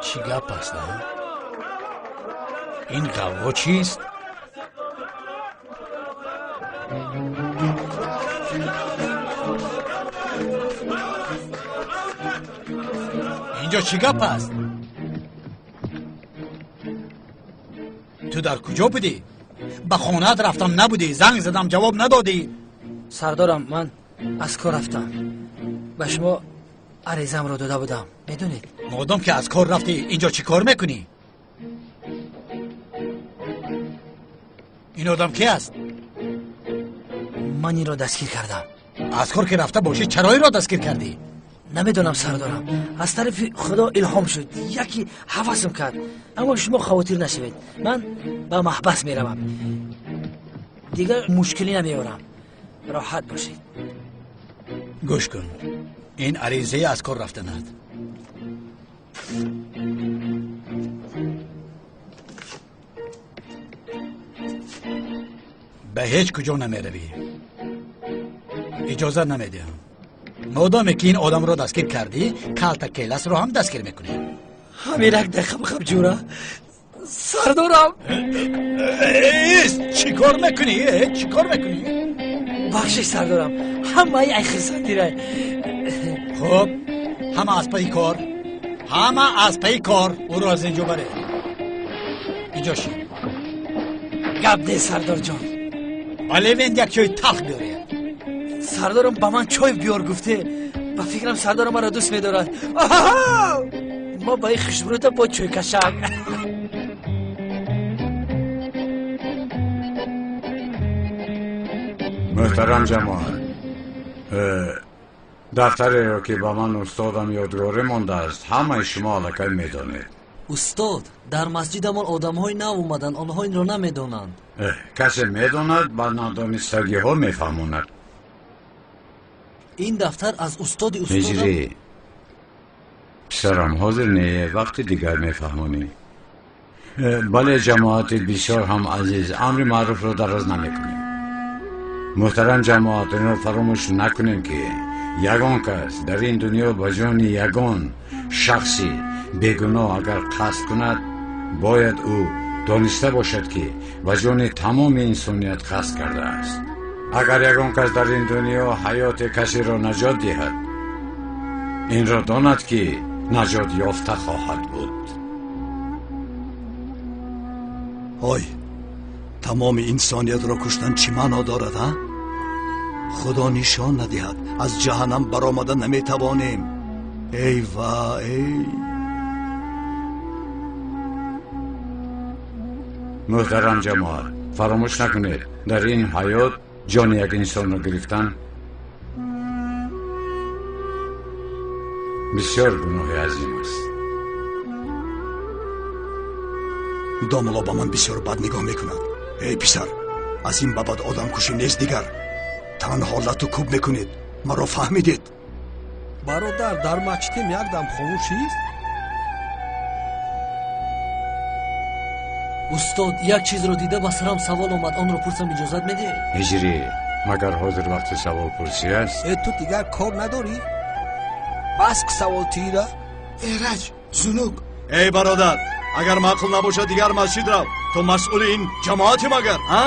Чӣ гап аст, а? Ин ғавғо чист? Инҷо чӣ гап аст? Ту дар куҷо будӣ? Ба хонаат рафтам, набудӣ, занг задам, ҷавоб надодӣ. Сардорам, ман аз кор рафтам. Ба шумо аризамро дода будам, медонед? Модом ки аз кор рафтӣ, инҷо чӣ кор мекунӣ? Ин одам ки аст? Ман инро дастгир кардам. Аз кор ки рафта бошӣ, чаро инро дастгир кардӣ? Намедонам, сардорам. Аз тарафи Худо илҳом шуд, яке ҳавасм кард. Аммо шумо хавотир нашавед, ман ба маҳбас меравам. Дигар мушкилӣ намеорам. Роҳат бошед. Гӯш кун, ин аризаи аз кор рафтанат. Ба ҳеҷ куҷо намеравӣ. Иҷозат намедиҳам. Модоме ки ин одамро дастгир кардӣ, калта келасро ҳам дастгир мекунем. Ҳамин як дақиқа бихаб ҷура. Сардорам. Чӣ кор мекунӣ? Чӣ кор мекунӣ? Бахшиш сардорам, ҳамаи ай хирсандира. Хуб, ҳама аз пайи кор. Ҳама аз пайи кор. Ӯро аз инҷо баред. Инҷо ши. Гап нест сардорҷон. Ба Левент як чойи талх биёред. Сардорам ба ман чой биёр гуфте. Ба фикрам сардорам маро дӯст медорад. Мо ба ин хушбурӯта бо чойкашак. Муҳтарам ҷамоат, дафтареро ки ба ман устодам ёдгорӣ мондааст, ҳамаи шумо аллакай медонед. Устод, дар масҷидамон одамҳои нав омаданд, онҳо инро намедонанд. Касе медонад, ба надонистагиҳо мефаҳмонад. Ин дафтар аз устоди устодам. Ҳиҷрӣ, писарам, ҳозир не, вақти дигар мефаҳмонӣ. Бале, ҷамоати бисёр ҳам азиз, амри маъруфро дароз намекунем. Муҳтарам ҷамоат, инро фаромӯш накунем ки ягон кас дар ин дунё ба ҷони ягон шахси бегуноҳ агар қасд кунад, бояд ӯ дониста бошад ки ба ҷони тамоми инсоният қасд кардааст. Агар ягон кас дар ин дунё ҳаёти касеро наҷот диҳад, инро донад ки наҷот ёфта хоҳад буд. Ой, тамоми инсониятро куштан чӣ маъно дорад, ҳа? Худо нишон надиҳад, аз ҷаҳаннам баромада наметавонем. Эй ва эй. Муҳтарам ҷамоат, фаромӯш накунед, дар ин ҳаёт ҷони як инсонро гирифтан бисёр гуноҳи азим аст. Домулло ба ман бисёр бад нигоҳ мекунад. Эй писар, аз ин ба баъд одамкушӣ нест дигар. Танҳо лату кӯб мекунед. Маро фаҳмидед? Бародар, дар масҷидем як дам хомӯшист? Устод, як чизро дида ба сарам савол омад, онро пурсам иҷозат медиҳед? Ҳиҷрӣ, магар ҳозир вақти саволпурсӣ аст? Э, ту дигар кор надорӣ? Бас савол тира. Эраҷ, зунук. Эй бародар, агар маъқул набошад дигар масҷид рав. Ту масъули ин ҷамоати магар, а?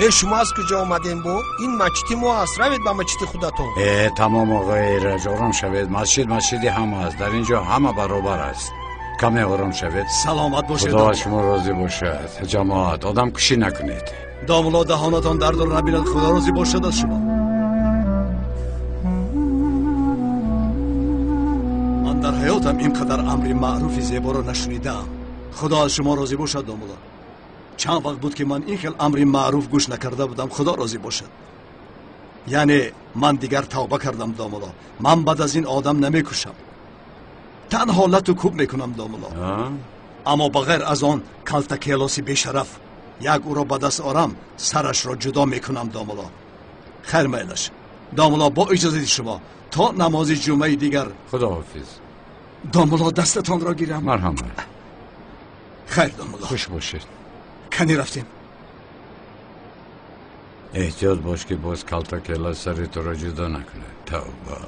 Э, шумо аз куҷо омадем бо? Ин масҷиди мо аст, равед ба масҷиди худатон. Э, тамом оғои Эраҷ, ором шавед. Масҷид масҷиди ҳама аст. Дар ин ҷо ҳама баробар аст. Каме ором шавед. Саломат бошед. Худо аз шумо розӣ бошад. Ҷамоат, одамкушӣ накунед. Домулло, даҳонатон дардро набинад, худо розӣ бошад аз шумо. Ман дар ҳаётам ин қадар амри маъруфи зеборо нашунидаам. Худо аз шумо розӣ бошад, домулло. Чанд вақт буд ки ман ин хел амри маъруф гӯш накарда будам. Худо розӣ бошад. Яъне ман дигар тавба кардам, домулло. Ман баъд аз ин одам намекушам. Танҳо лату кӯб мекунам, домулло. Аммо ба ғайр аз он калтакелоси бешараф, як ӯро ба даст орам, сарашро ҷудо мекунам, домулло. Хайр майлаш. Домулло, бо иҷозати шумо то намози ҷумъаи дигар. Худоҳофиз. Домулло, дастатонро гирам. Марҳамат. Хайр, домулло. Хуш бошед. Кани рафтем. Эҳтиёт бош ки боз калтакелас сари туро ҷудо накунад. Тавба.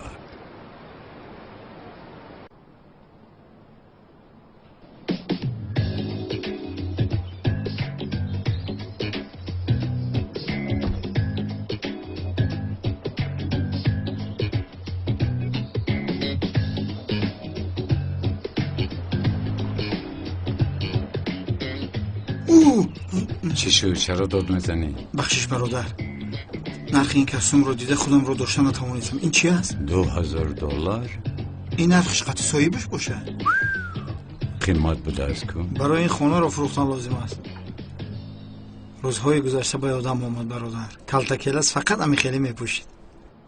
Чӣ шуд? Чаро дод мезанӣ? Бахшиш бародар, нархи ин костюмро дида худамро дошта натавонистам. Ин чи аст? $2000. Ин нархш қатъи соҳибаш бошад. Қимат будааст ку? Барои ин хонаро фурӯхтан лозим аст. Рӯзҳои гузашта ба ёдам омад бародар. Калтакелас фақат ами хеле мепӯшид.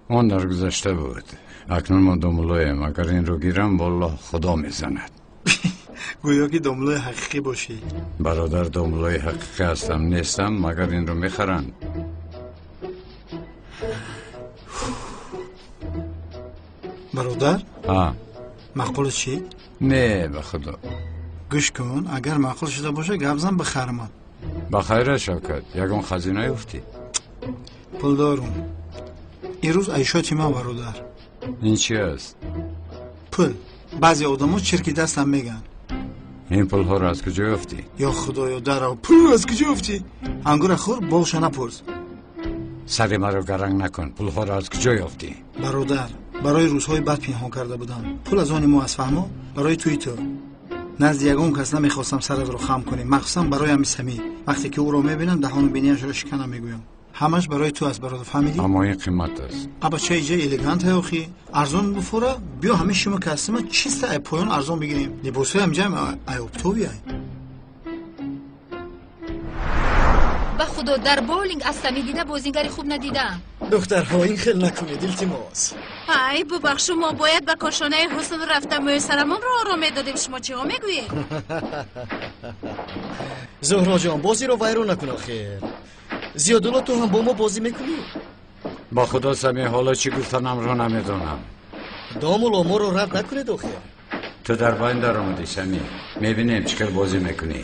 Он дар гузашта буд. Акнун мо домуллоем. Агар инро гирам, валлоҳ худо мезанад. Гӯё ки домуллои ҳақиқӣ бошӣ. Бародар, домуллои ҳақиқӣ ҳастам, нестам, магар инро мехаранд? Бародар? Ҳа. Маъқул чӣ? Не, ба худо. Гӯш кун, агар маъқул шуда бошад, гап зан, бихармад. Ба хайра, Шавкат, ягон хазина ёфтӣ? Пул дорум. Ирӯз айшоти ман, бародар. Ин чи аст? Пул. Баъзе одамо чирки дастам мегӯянд. Ин пулҳоро аз куҷо ёфтӣ? Ё худоё, дарав, пулро аз куҷо ёфтӣ? Ангура хӯр, болша напурс. Сари маро гаранг накун, пулҳоро аз куҷо ёфтӣ? Бародар, барои рӯзҳои бад пинҳон карда будам. Пул аз они мо аст, фаҳмо? Барои туи ту. Назди ягон кас намехостам саратро хам кунем, махсусан барои ами Самӣ. Вақте ки ӯро мебинам, даҳону бинияшро шикана мегӯям. Ҳамаш барои ту аст, бародар, фаҳмидӣ? Аммо ин қимат аст. Аба, чай ҷа элегант охи. Арзон буфура, биё ҳамин шумо кастима чиста ай поён арзон бигирем. Либосҳои ҳамҷа ай оптовӣ ай. Ба худо, дар боулинг аз Самӣ дида бозингари хуб надидаам. Духтарҳо, ин хел накунед, илтимос. Ай, бубахшу, мо бояд ба кошонаи ҳусн рафта мӯйсарамонро ором медодем. Шумо чиҳо мегӯед? Зуҳроҷон, бозиро вайрон накун охир. Зиёдулло, ту ҳам бо мо бозӣ мекунӣ? Ба худо, Самӣ, ҳоло чӣ гуфтанамро намедонам. Домулло, моро рад накунед охир. Ту дар байн даромадӣ, Самӣ. Мебинем чӣ хел бозӣ мекунӣ.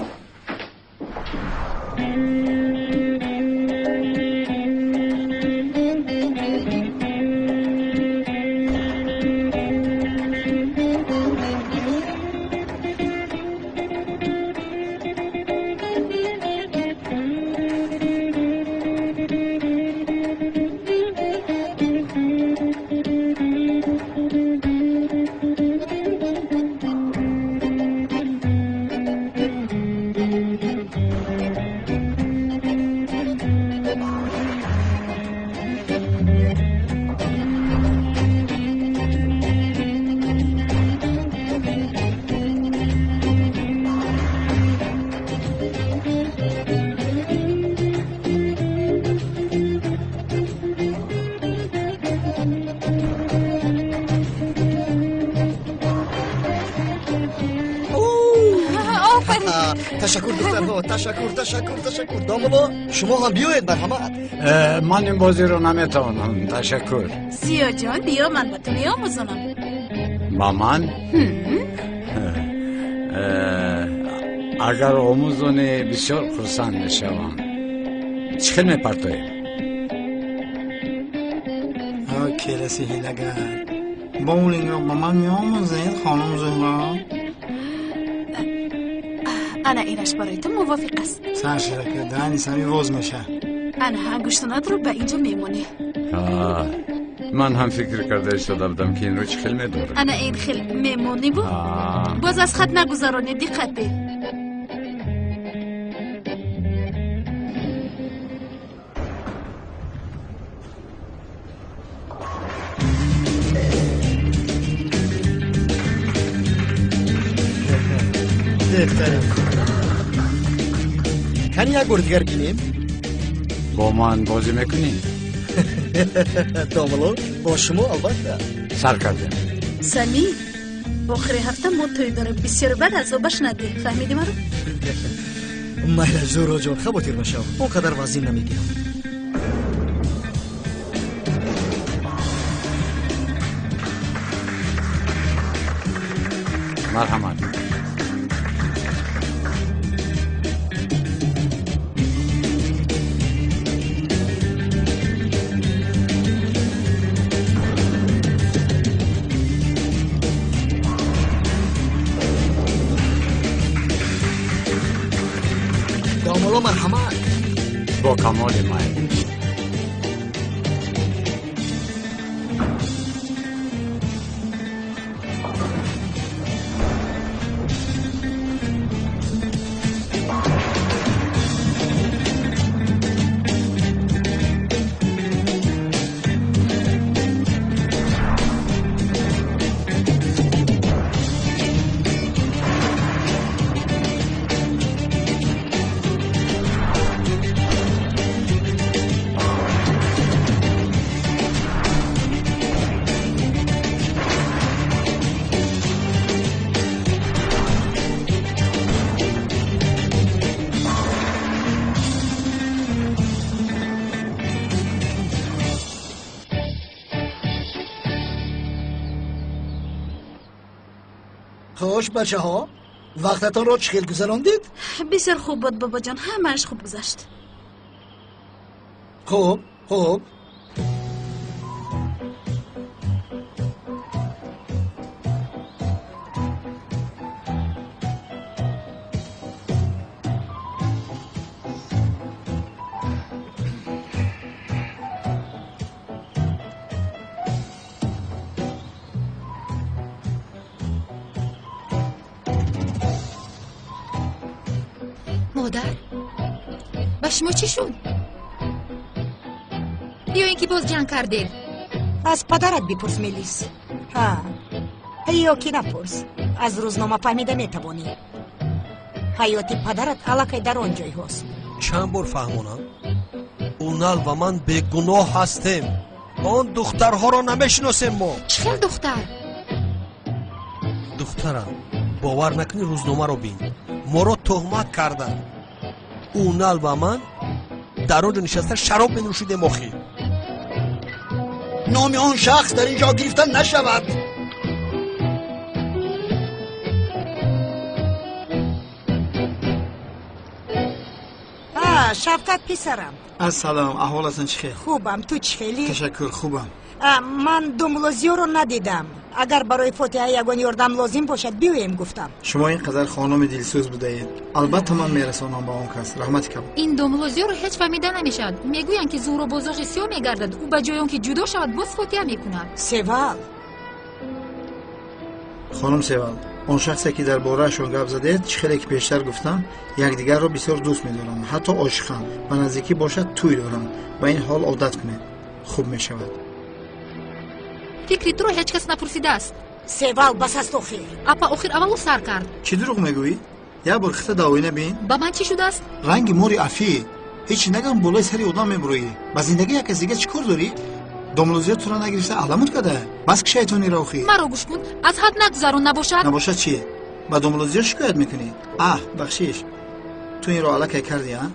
Ташаккур, духтарҳо, ташаккур, ташаккур, ташаккур. Домулло, шумо ҳам биёед, марҳамат. Ман ин бозиро наметавонам, ташаккур. Зиёҷон, биё, ман ба ту меомӯзонам. Ба ман? Агар омӯзонӣ, бисёр хурсанд мешавам. Чӣ хел мепартоем? Келаси ҳилагар. Боулингро ба ман меомӯзед, хонум Зуҳро? Ана инаш барои ту мувофиқ аст. Сар ширака, даҳани Самӣ воз меша. Ана ангуштонатро ба инҷо мемонӣ. Ман ҳам фикр карда истода будам, ки инро чӣ хел медорам. Ана ин хел мемониву боз аз хат нагузаронӣ, диққат деҳ. Беҳтарин. Кани як бор дигар бинем? Бо ман бозӣ мекунӣ? Домулло, бо шумо албатта. Сар кардем. Самӣ, охири ҳафта мо тӯй дорем. Бисёр бад азобаш надеҳ, фаҳмидӣ маро? Майла, Зуҳроҷон, хавотир нашав, он қадар вазин намегирам. Марҳамат. Домулло, марҳамат. Бо камоли майл. Хуш бачаҳо, вақтатонро чӣ хел гузарондед? Бисёр хуб буд, бобоҷон, ҳамааш хуб гузашт. Хуб, хуб. Модар, ба шумо чӣ шуд? Ё ин ки боз ҷанг кардед? Аз падарат бипурс, Мелис. Ҳа, ё ки напурс, аз рӯзнома фаҳмида метавонӣ. Ҳаёти падарат аллакай дар он ҷойҳост. Чанд бор фаҳмонам, Унал ва ман бегуноҳ ҳастем. Он духтарҳоро намешиносем мо. Чӣ хел духтар? Духтарам, бовар накунӣ, рӯзномаро бин. Моро тӯҳмат карданд. Унал ва ман дар он ҷо нишаста шароб менӯшидем охир. Номи он шахс дар ин ҷо гирифта нашавад. Шавкат писарам. Ассалом, аҳволатон чӣ хел? Хубам, ту чӣ хели? Ташаккур, хубам. Ман Домлозиёро надидам. Агар барои фотиҳа ягон ёрдам лозим бошад, биёем гуфтам. Шумо ин қадар хонуми дилсӯз будаед. Албатта ман мерасонам ба он кас. Раҳмати калон. Ин Домлозиёро ҳеҷ фаҳмида намешавад. Мегӯянд ки Зуҳро бо зоғи сиёҳ мегардад. Ӯ ба ҷои он ки ҷудо шавад, боз фотиҳа мекунад. Севал. Хонум Севал, он шахсе ки дар бораашон гап задед, чӣ хеле ки пештар гуфтам, якдигарро бисёр дӯст медоранд, ҳатто ошиқанд. Ба наздикӣ бошад тӯй доранд. Ба ин ҳол одат кунед, хуб мешавад. Фикри туро ҳеҷ кас напурсидааст. Севал, бас аст охир. Апа, охир аввал ӯ сар кард. Чӣ дурӯғ мегӯӣ? Як бор хита дар оина бин. Ба ман чӣ шудааст? Ранги мори афӣ. Ҳеҷ нагам болои сари одам мебуроӣ. Ба зиндагӣ як кас дига чӣ кор дорӣ? Домлозиё туро нагирифта аламут када. Бас ки шайтониро охӣ. Маро гӯш кун, аз ҳад нагузарон набошад. Набошад чӣ? Ба домлозиё шикоят мекунӣ? Аҳ, бахшиш. Ту инро аллакай кардӣ, а?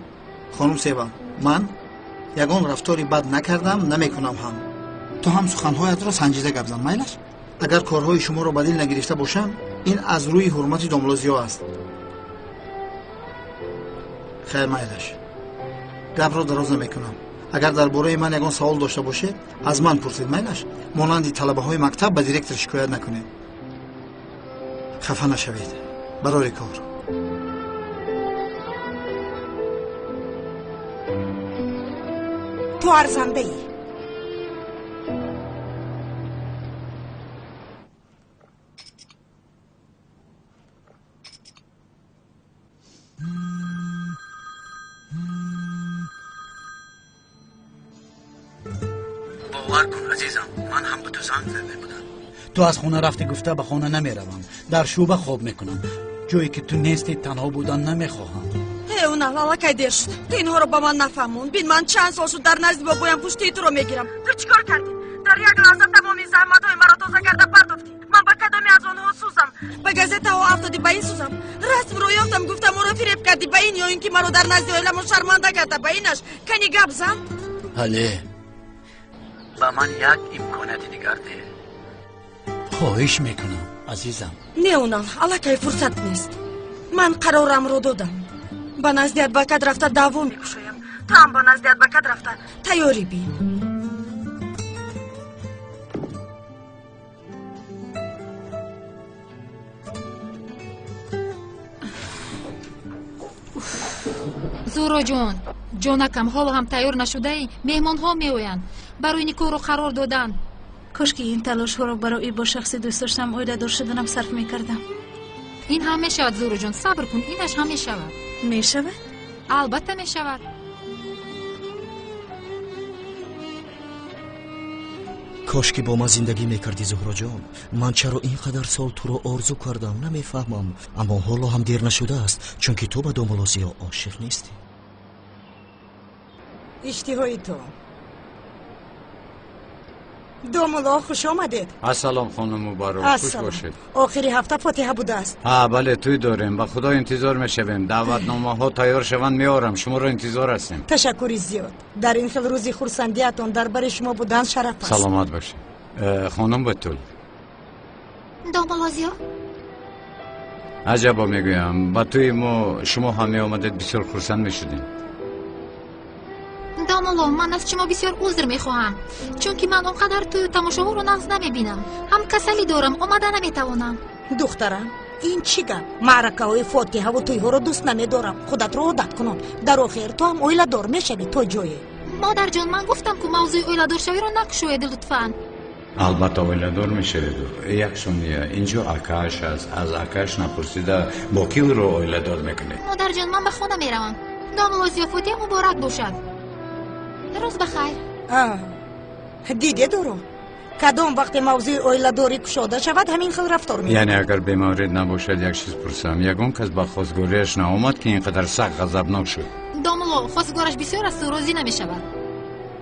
Хонум Севал, ман ягон рафтори бад накардам, намекунам ҳам. Ту ҳам суханҳоятро санҷида гап зан, майлаш? Агар корҳои шуморо ба дил нагирифта бошам, ин аз рӯи ҳурмати домлозиё аст. Хайр, майлаш. Гапро дароз намекунам. Агар дар бораи ман ягон савол дошта бошед, аз ман пурсед, майлаш? Монанди талабаҳои мактаб ба директор шикоят накунед. Хафа нашавед. Барори кор. Ту арзандаӣ. Бовар кун, азизам, ман ҳам ба ту занг зада будам. Ту аз хона рафти гуфта ба хона намеравам. Дар шӯъба хоб мекунам. Ҷое ки ту нестӣ танҳо будан намехоҳам. Э, Унал, аллакай дер шуд. Ту инҳоро ба ман нафаҳмон. Бин, ман чанд сол шуд дар назди бобоям пуштии туро мегирам. Ту чӣ кор кардӣ? Дар як лаҳза тамоми заҳматҳои маро тоза карда партофтӣ. Ман ба кадоме аз онҳо сӯзам? Ба газетаҳо афтодӣ, ба ин сӯзам. Расмро ёфтам, гуфтам моро фиреб кардӣ, ба ин ё ин ки маро дар назди оиламон шарманда карда, ба инаш. Кани гап зан. Ҳале, ба ман як имконияти дигар деҳ. Хоҳиш мекунам, азизам. Не, Унал, аллакай фурсат нест. Ман қарорамро додам. Ба назди адвокат рафта даъво мекушоям. Ту ҳам ба назди адвокат рафта тайёрӣ бин. Зуҳроҷон, ҷонакам, ҳоло ҳам тайёр нашудаӣ? Меҳмонҳо меоянд. Барои никоҳро қарор доданд. Кошки ин талошҳоро барои бо шахси дӯст доштам оиладор шуданам сарф мекардам. Ин ҳам мешавад, Зуҳроҷон, сабр кун, инаш ҳам мешавад. Мешавад? Албатта мешавад. Кошки бо ман зиндагӣ мекардӣ, Зуҳроҷон. Ман чаро ин қадар сол туро орзу кардам, намефаҳмам. Аммо ҳоло ҳам дер нашудааст, чунки ту ба Домлозиё ошиқ нестӣ. Иштиҳои ту. Домулло, хуш омадед. Ассалом, хонум Муборак, хуш бошед. Охири ҳафта фотиҳа будааст. Ҳа, бале, тӯй дорем. Ба худо интизор мешавем. Даъватномаҳо тайёр шаванд, меорам. Шуморо интизор ҳастем. Ташаккури зиёд. Дар ин хел рӯзи хурсандиятон дар бари шумо будан шараф аст. Саломат бошед. Хонум Бутул. Домуллозиё. Аҷабо мегӯям, ба тӯи мо шумо ҳам меомадед, бисёр хурсанд мешудем. Домулло, ман аз шумо бисёр узр мехоҳам, чунки ман он қадар тӯю тамошоҳоро нағз намебинам. Ҳам касалӣ дорам, омада наметавонам. Духтарам, ин чӣ гап? Маъракаҳои фотиҳаву тӯйҳоро дӯст намедорам. Худатро одат кунон. Дар охир ту ҳам оиладор мешавӣ то ҷое. Модарҷон, ман гуфтам, ку мавзӯи оиладоршавиро накушоед, лутфан. Албатта оиладор мешавед. Як сония, инҷо акааш аст. Аз акааш напурсида бо кӣ ӯро оиладор мекунед? Модарҷон, ман ба хона меравам. Домулло, зиёфотия муборак бошад. Рӯз ба хайр. Диде, Доро, кадом вақте мавзӯи оиладорӣ кушода шавад, ҳамин хел рафтор мекунад. Яъне агар бемаврид набошад, як чиз пурсам: ягон кас ба хостгориаш наомад, ки ин қадар сахт ғазабнок шуд? Домулло, хостгораш бисёр асту розӣ намешавад.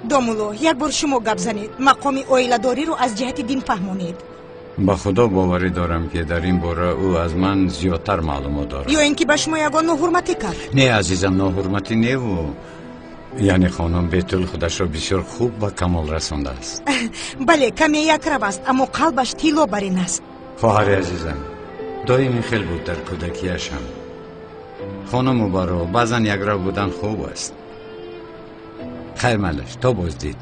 Домулло, як бор шумо гап занед, мақоми оиладориро аз ҷиҳати дин фаҳмонед. Ба худо боварӣ дорам, ки дар ин бора ӯ аз ман зиёдтар маълумот дорад. Ё ин ки ба шумо ягон ноҳурматӣ кард? Не, азизам, ноҳурматӣ неву. Яъне хонум Бетул худашро бисёр хуб ба камол расондааст. Бале, каме якрав аст, аммо қалбаш тилло барин аст. Хоҳари азизам, доим ин хел буд дар кӯдакиашам. Хонуму баро, баъзан якрав будан хуб аст. Хайр, майлаш, то боздид.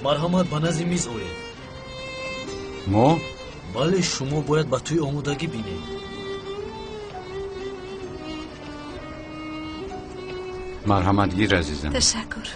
Марҳамат, ба назди миз оед. Мо? Бале, шумо бояд ба тӯй омодагӣ бинед. Марҳамат, гир, азизам. Ташаккур.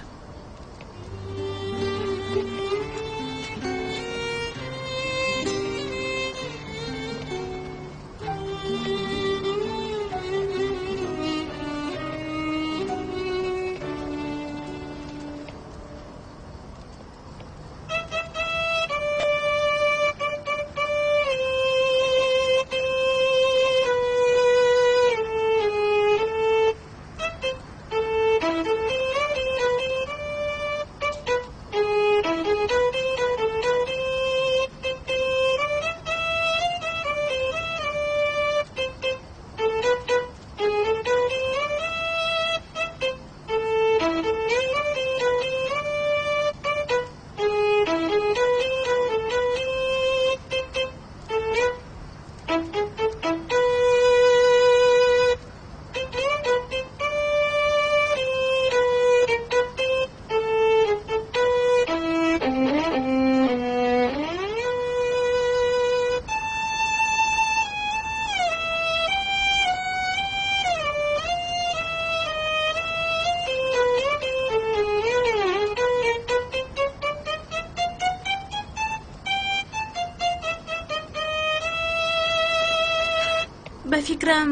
Ба фикрам,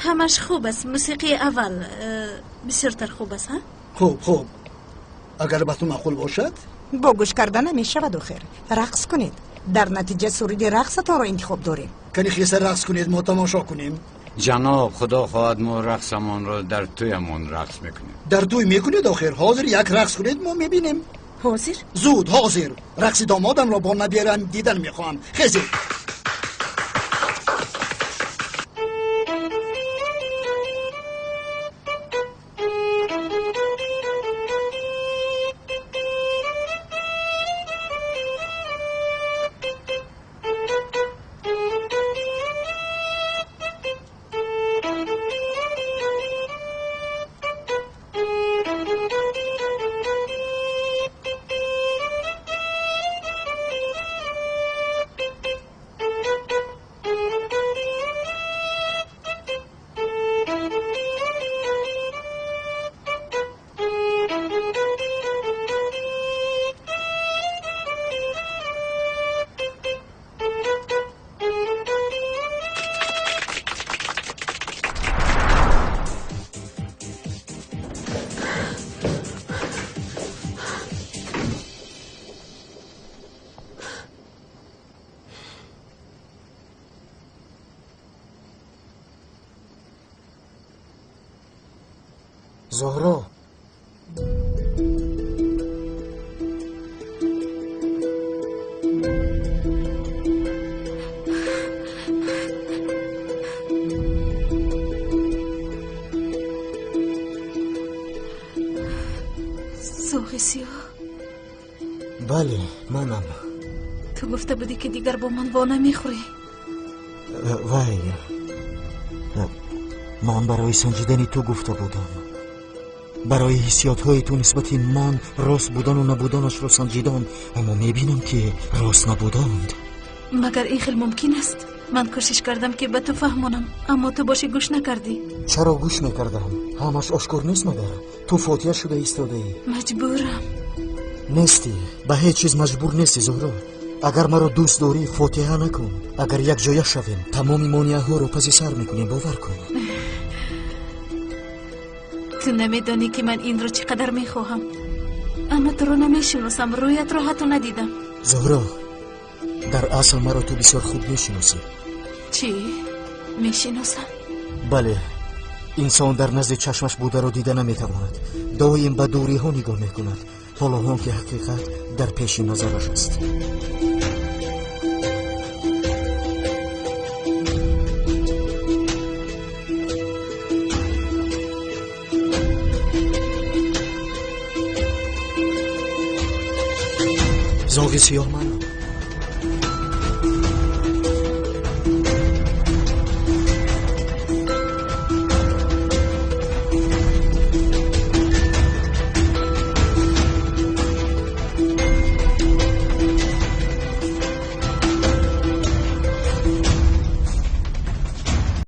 ҳамаш хуб аст. Мусиқии аввал бисёртар хуб аст, ҳа? Хуб, хуб, агар ба ту маъқул бошад. Бо гӯш карда намешавад, охир рақс кунед. Дар натиҷа суруди рақсатонро интихоб дорем. Кани хеса рақс кунед, мо тамошо кунем. Ҷаноб, худо хоҳад, мо рақсамонро дар тӯямон рақс мекунем. Дар тӯй мекунед? Охир ҳозир як рақс кунед, мо мебинем. Ҳозир? Зуд, ҳозир. Рақси домодамро бо наберам дидан мехоҳам. Хезед. Зуҳро, Зоғи сиёҳ? Бале, манам. Ту гуфта будӣ, ки дигар бо ман во намехӯрӣ. Вай, ман барои санҷидани ту гуфта будам, барои ҳиссиётҳои ту нисбати ман рост будану набуданашро санҷидан, аммо мебинам, ки рост набуданд. Магар ин хел мумкин аст? Ман кӯшиш кардам, ки ба ту фаҳмонам, аммо ту бошӣ гӯш накардӣ. Чаро гӯш мекардам? Ҳамаш ошкор нест магар? Ту фотиҳа шуда истодаӣ. Маҷбурам. Нестӣ, ба ҳеҷ чиз маҷбур нестӣ, Зуҳро. Агар маро дӯст дорӣ, фотиҳа накун. Агар якҷоя шавем, тамоми монеаҳоро паси сар мекунем, бовар кун. Ту намедонӣ, ки ман инро чӣ қадар мехоҳам, аммо туро намешиносам, рӯятро ҳатто надидам. Зуҳро, дар асл маро ту бисёр хуб мешиносӣ. Чӣ мешиносам? Бале, инсон дар назди чашмаш бударо дида наметавонад, доим ба дуриҳо нигоҳ мекунад, ҳоло он ки ҳақиқат дар пеши назараш аст. Зоғи сиёҳ манам.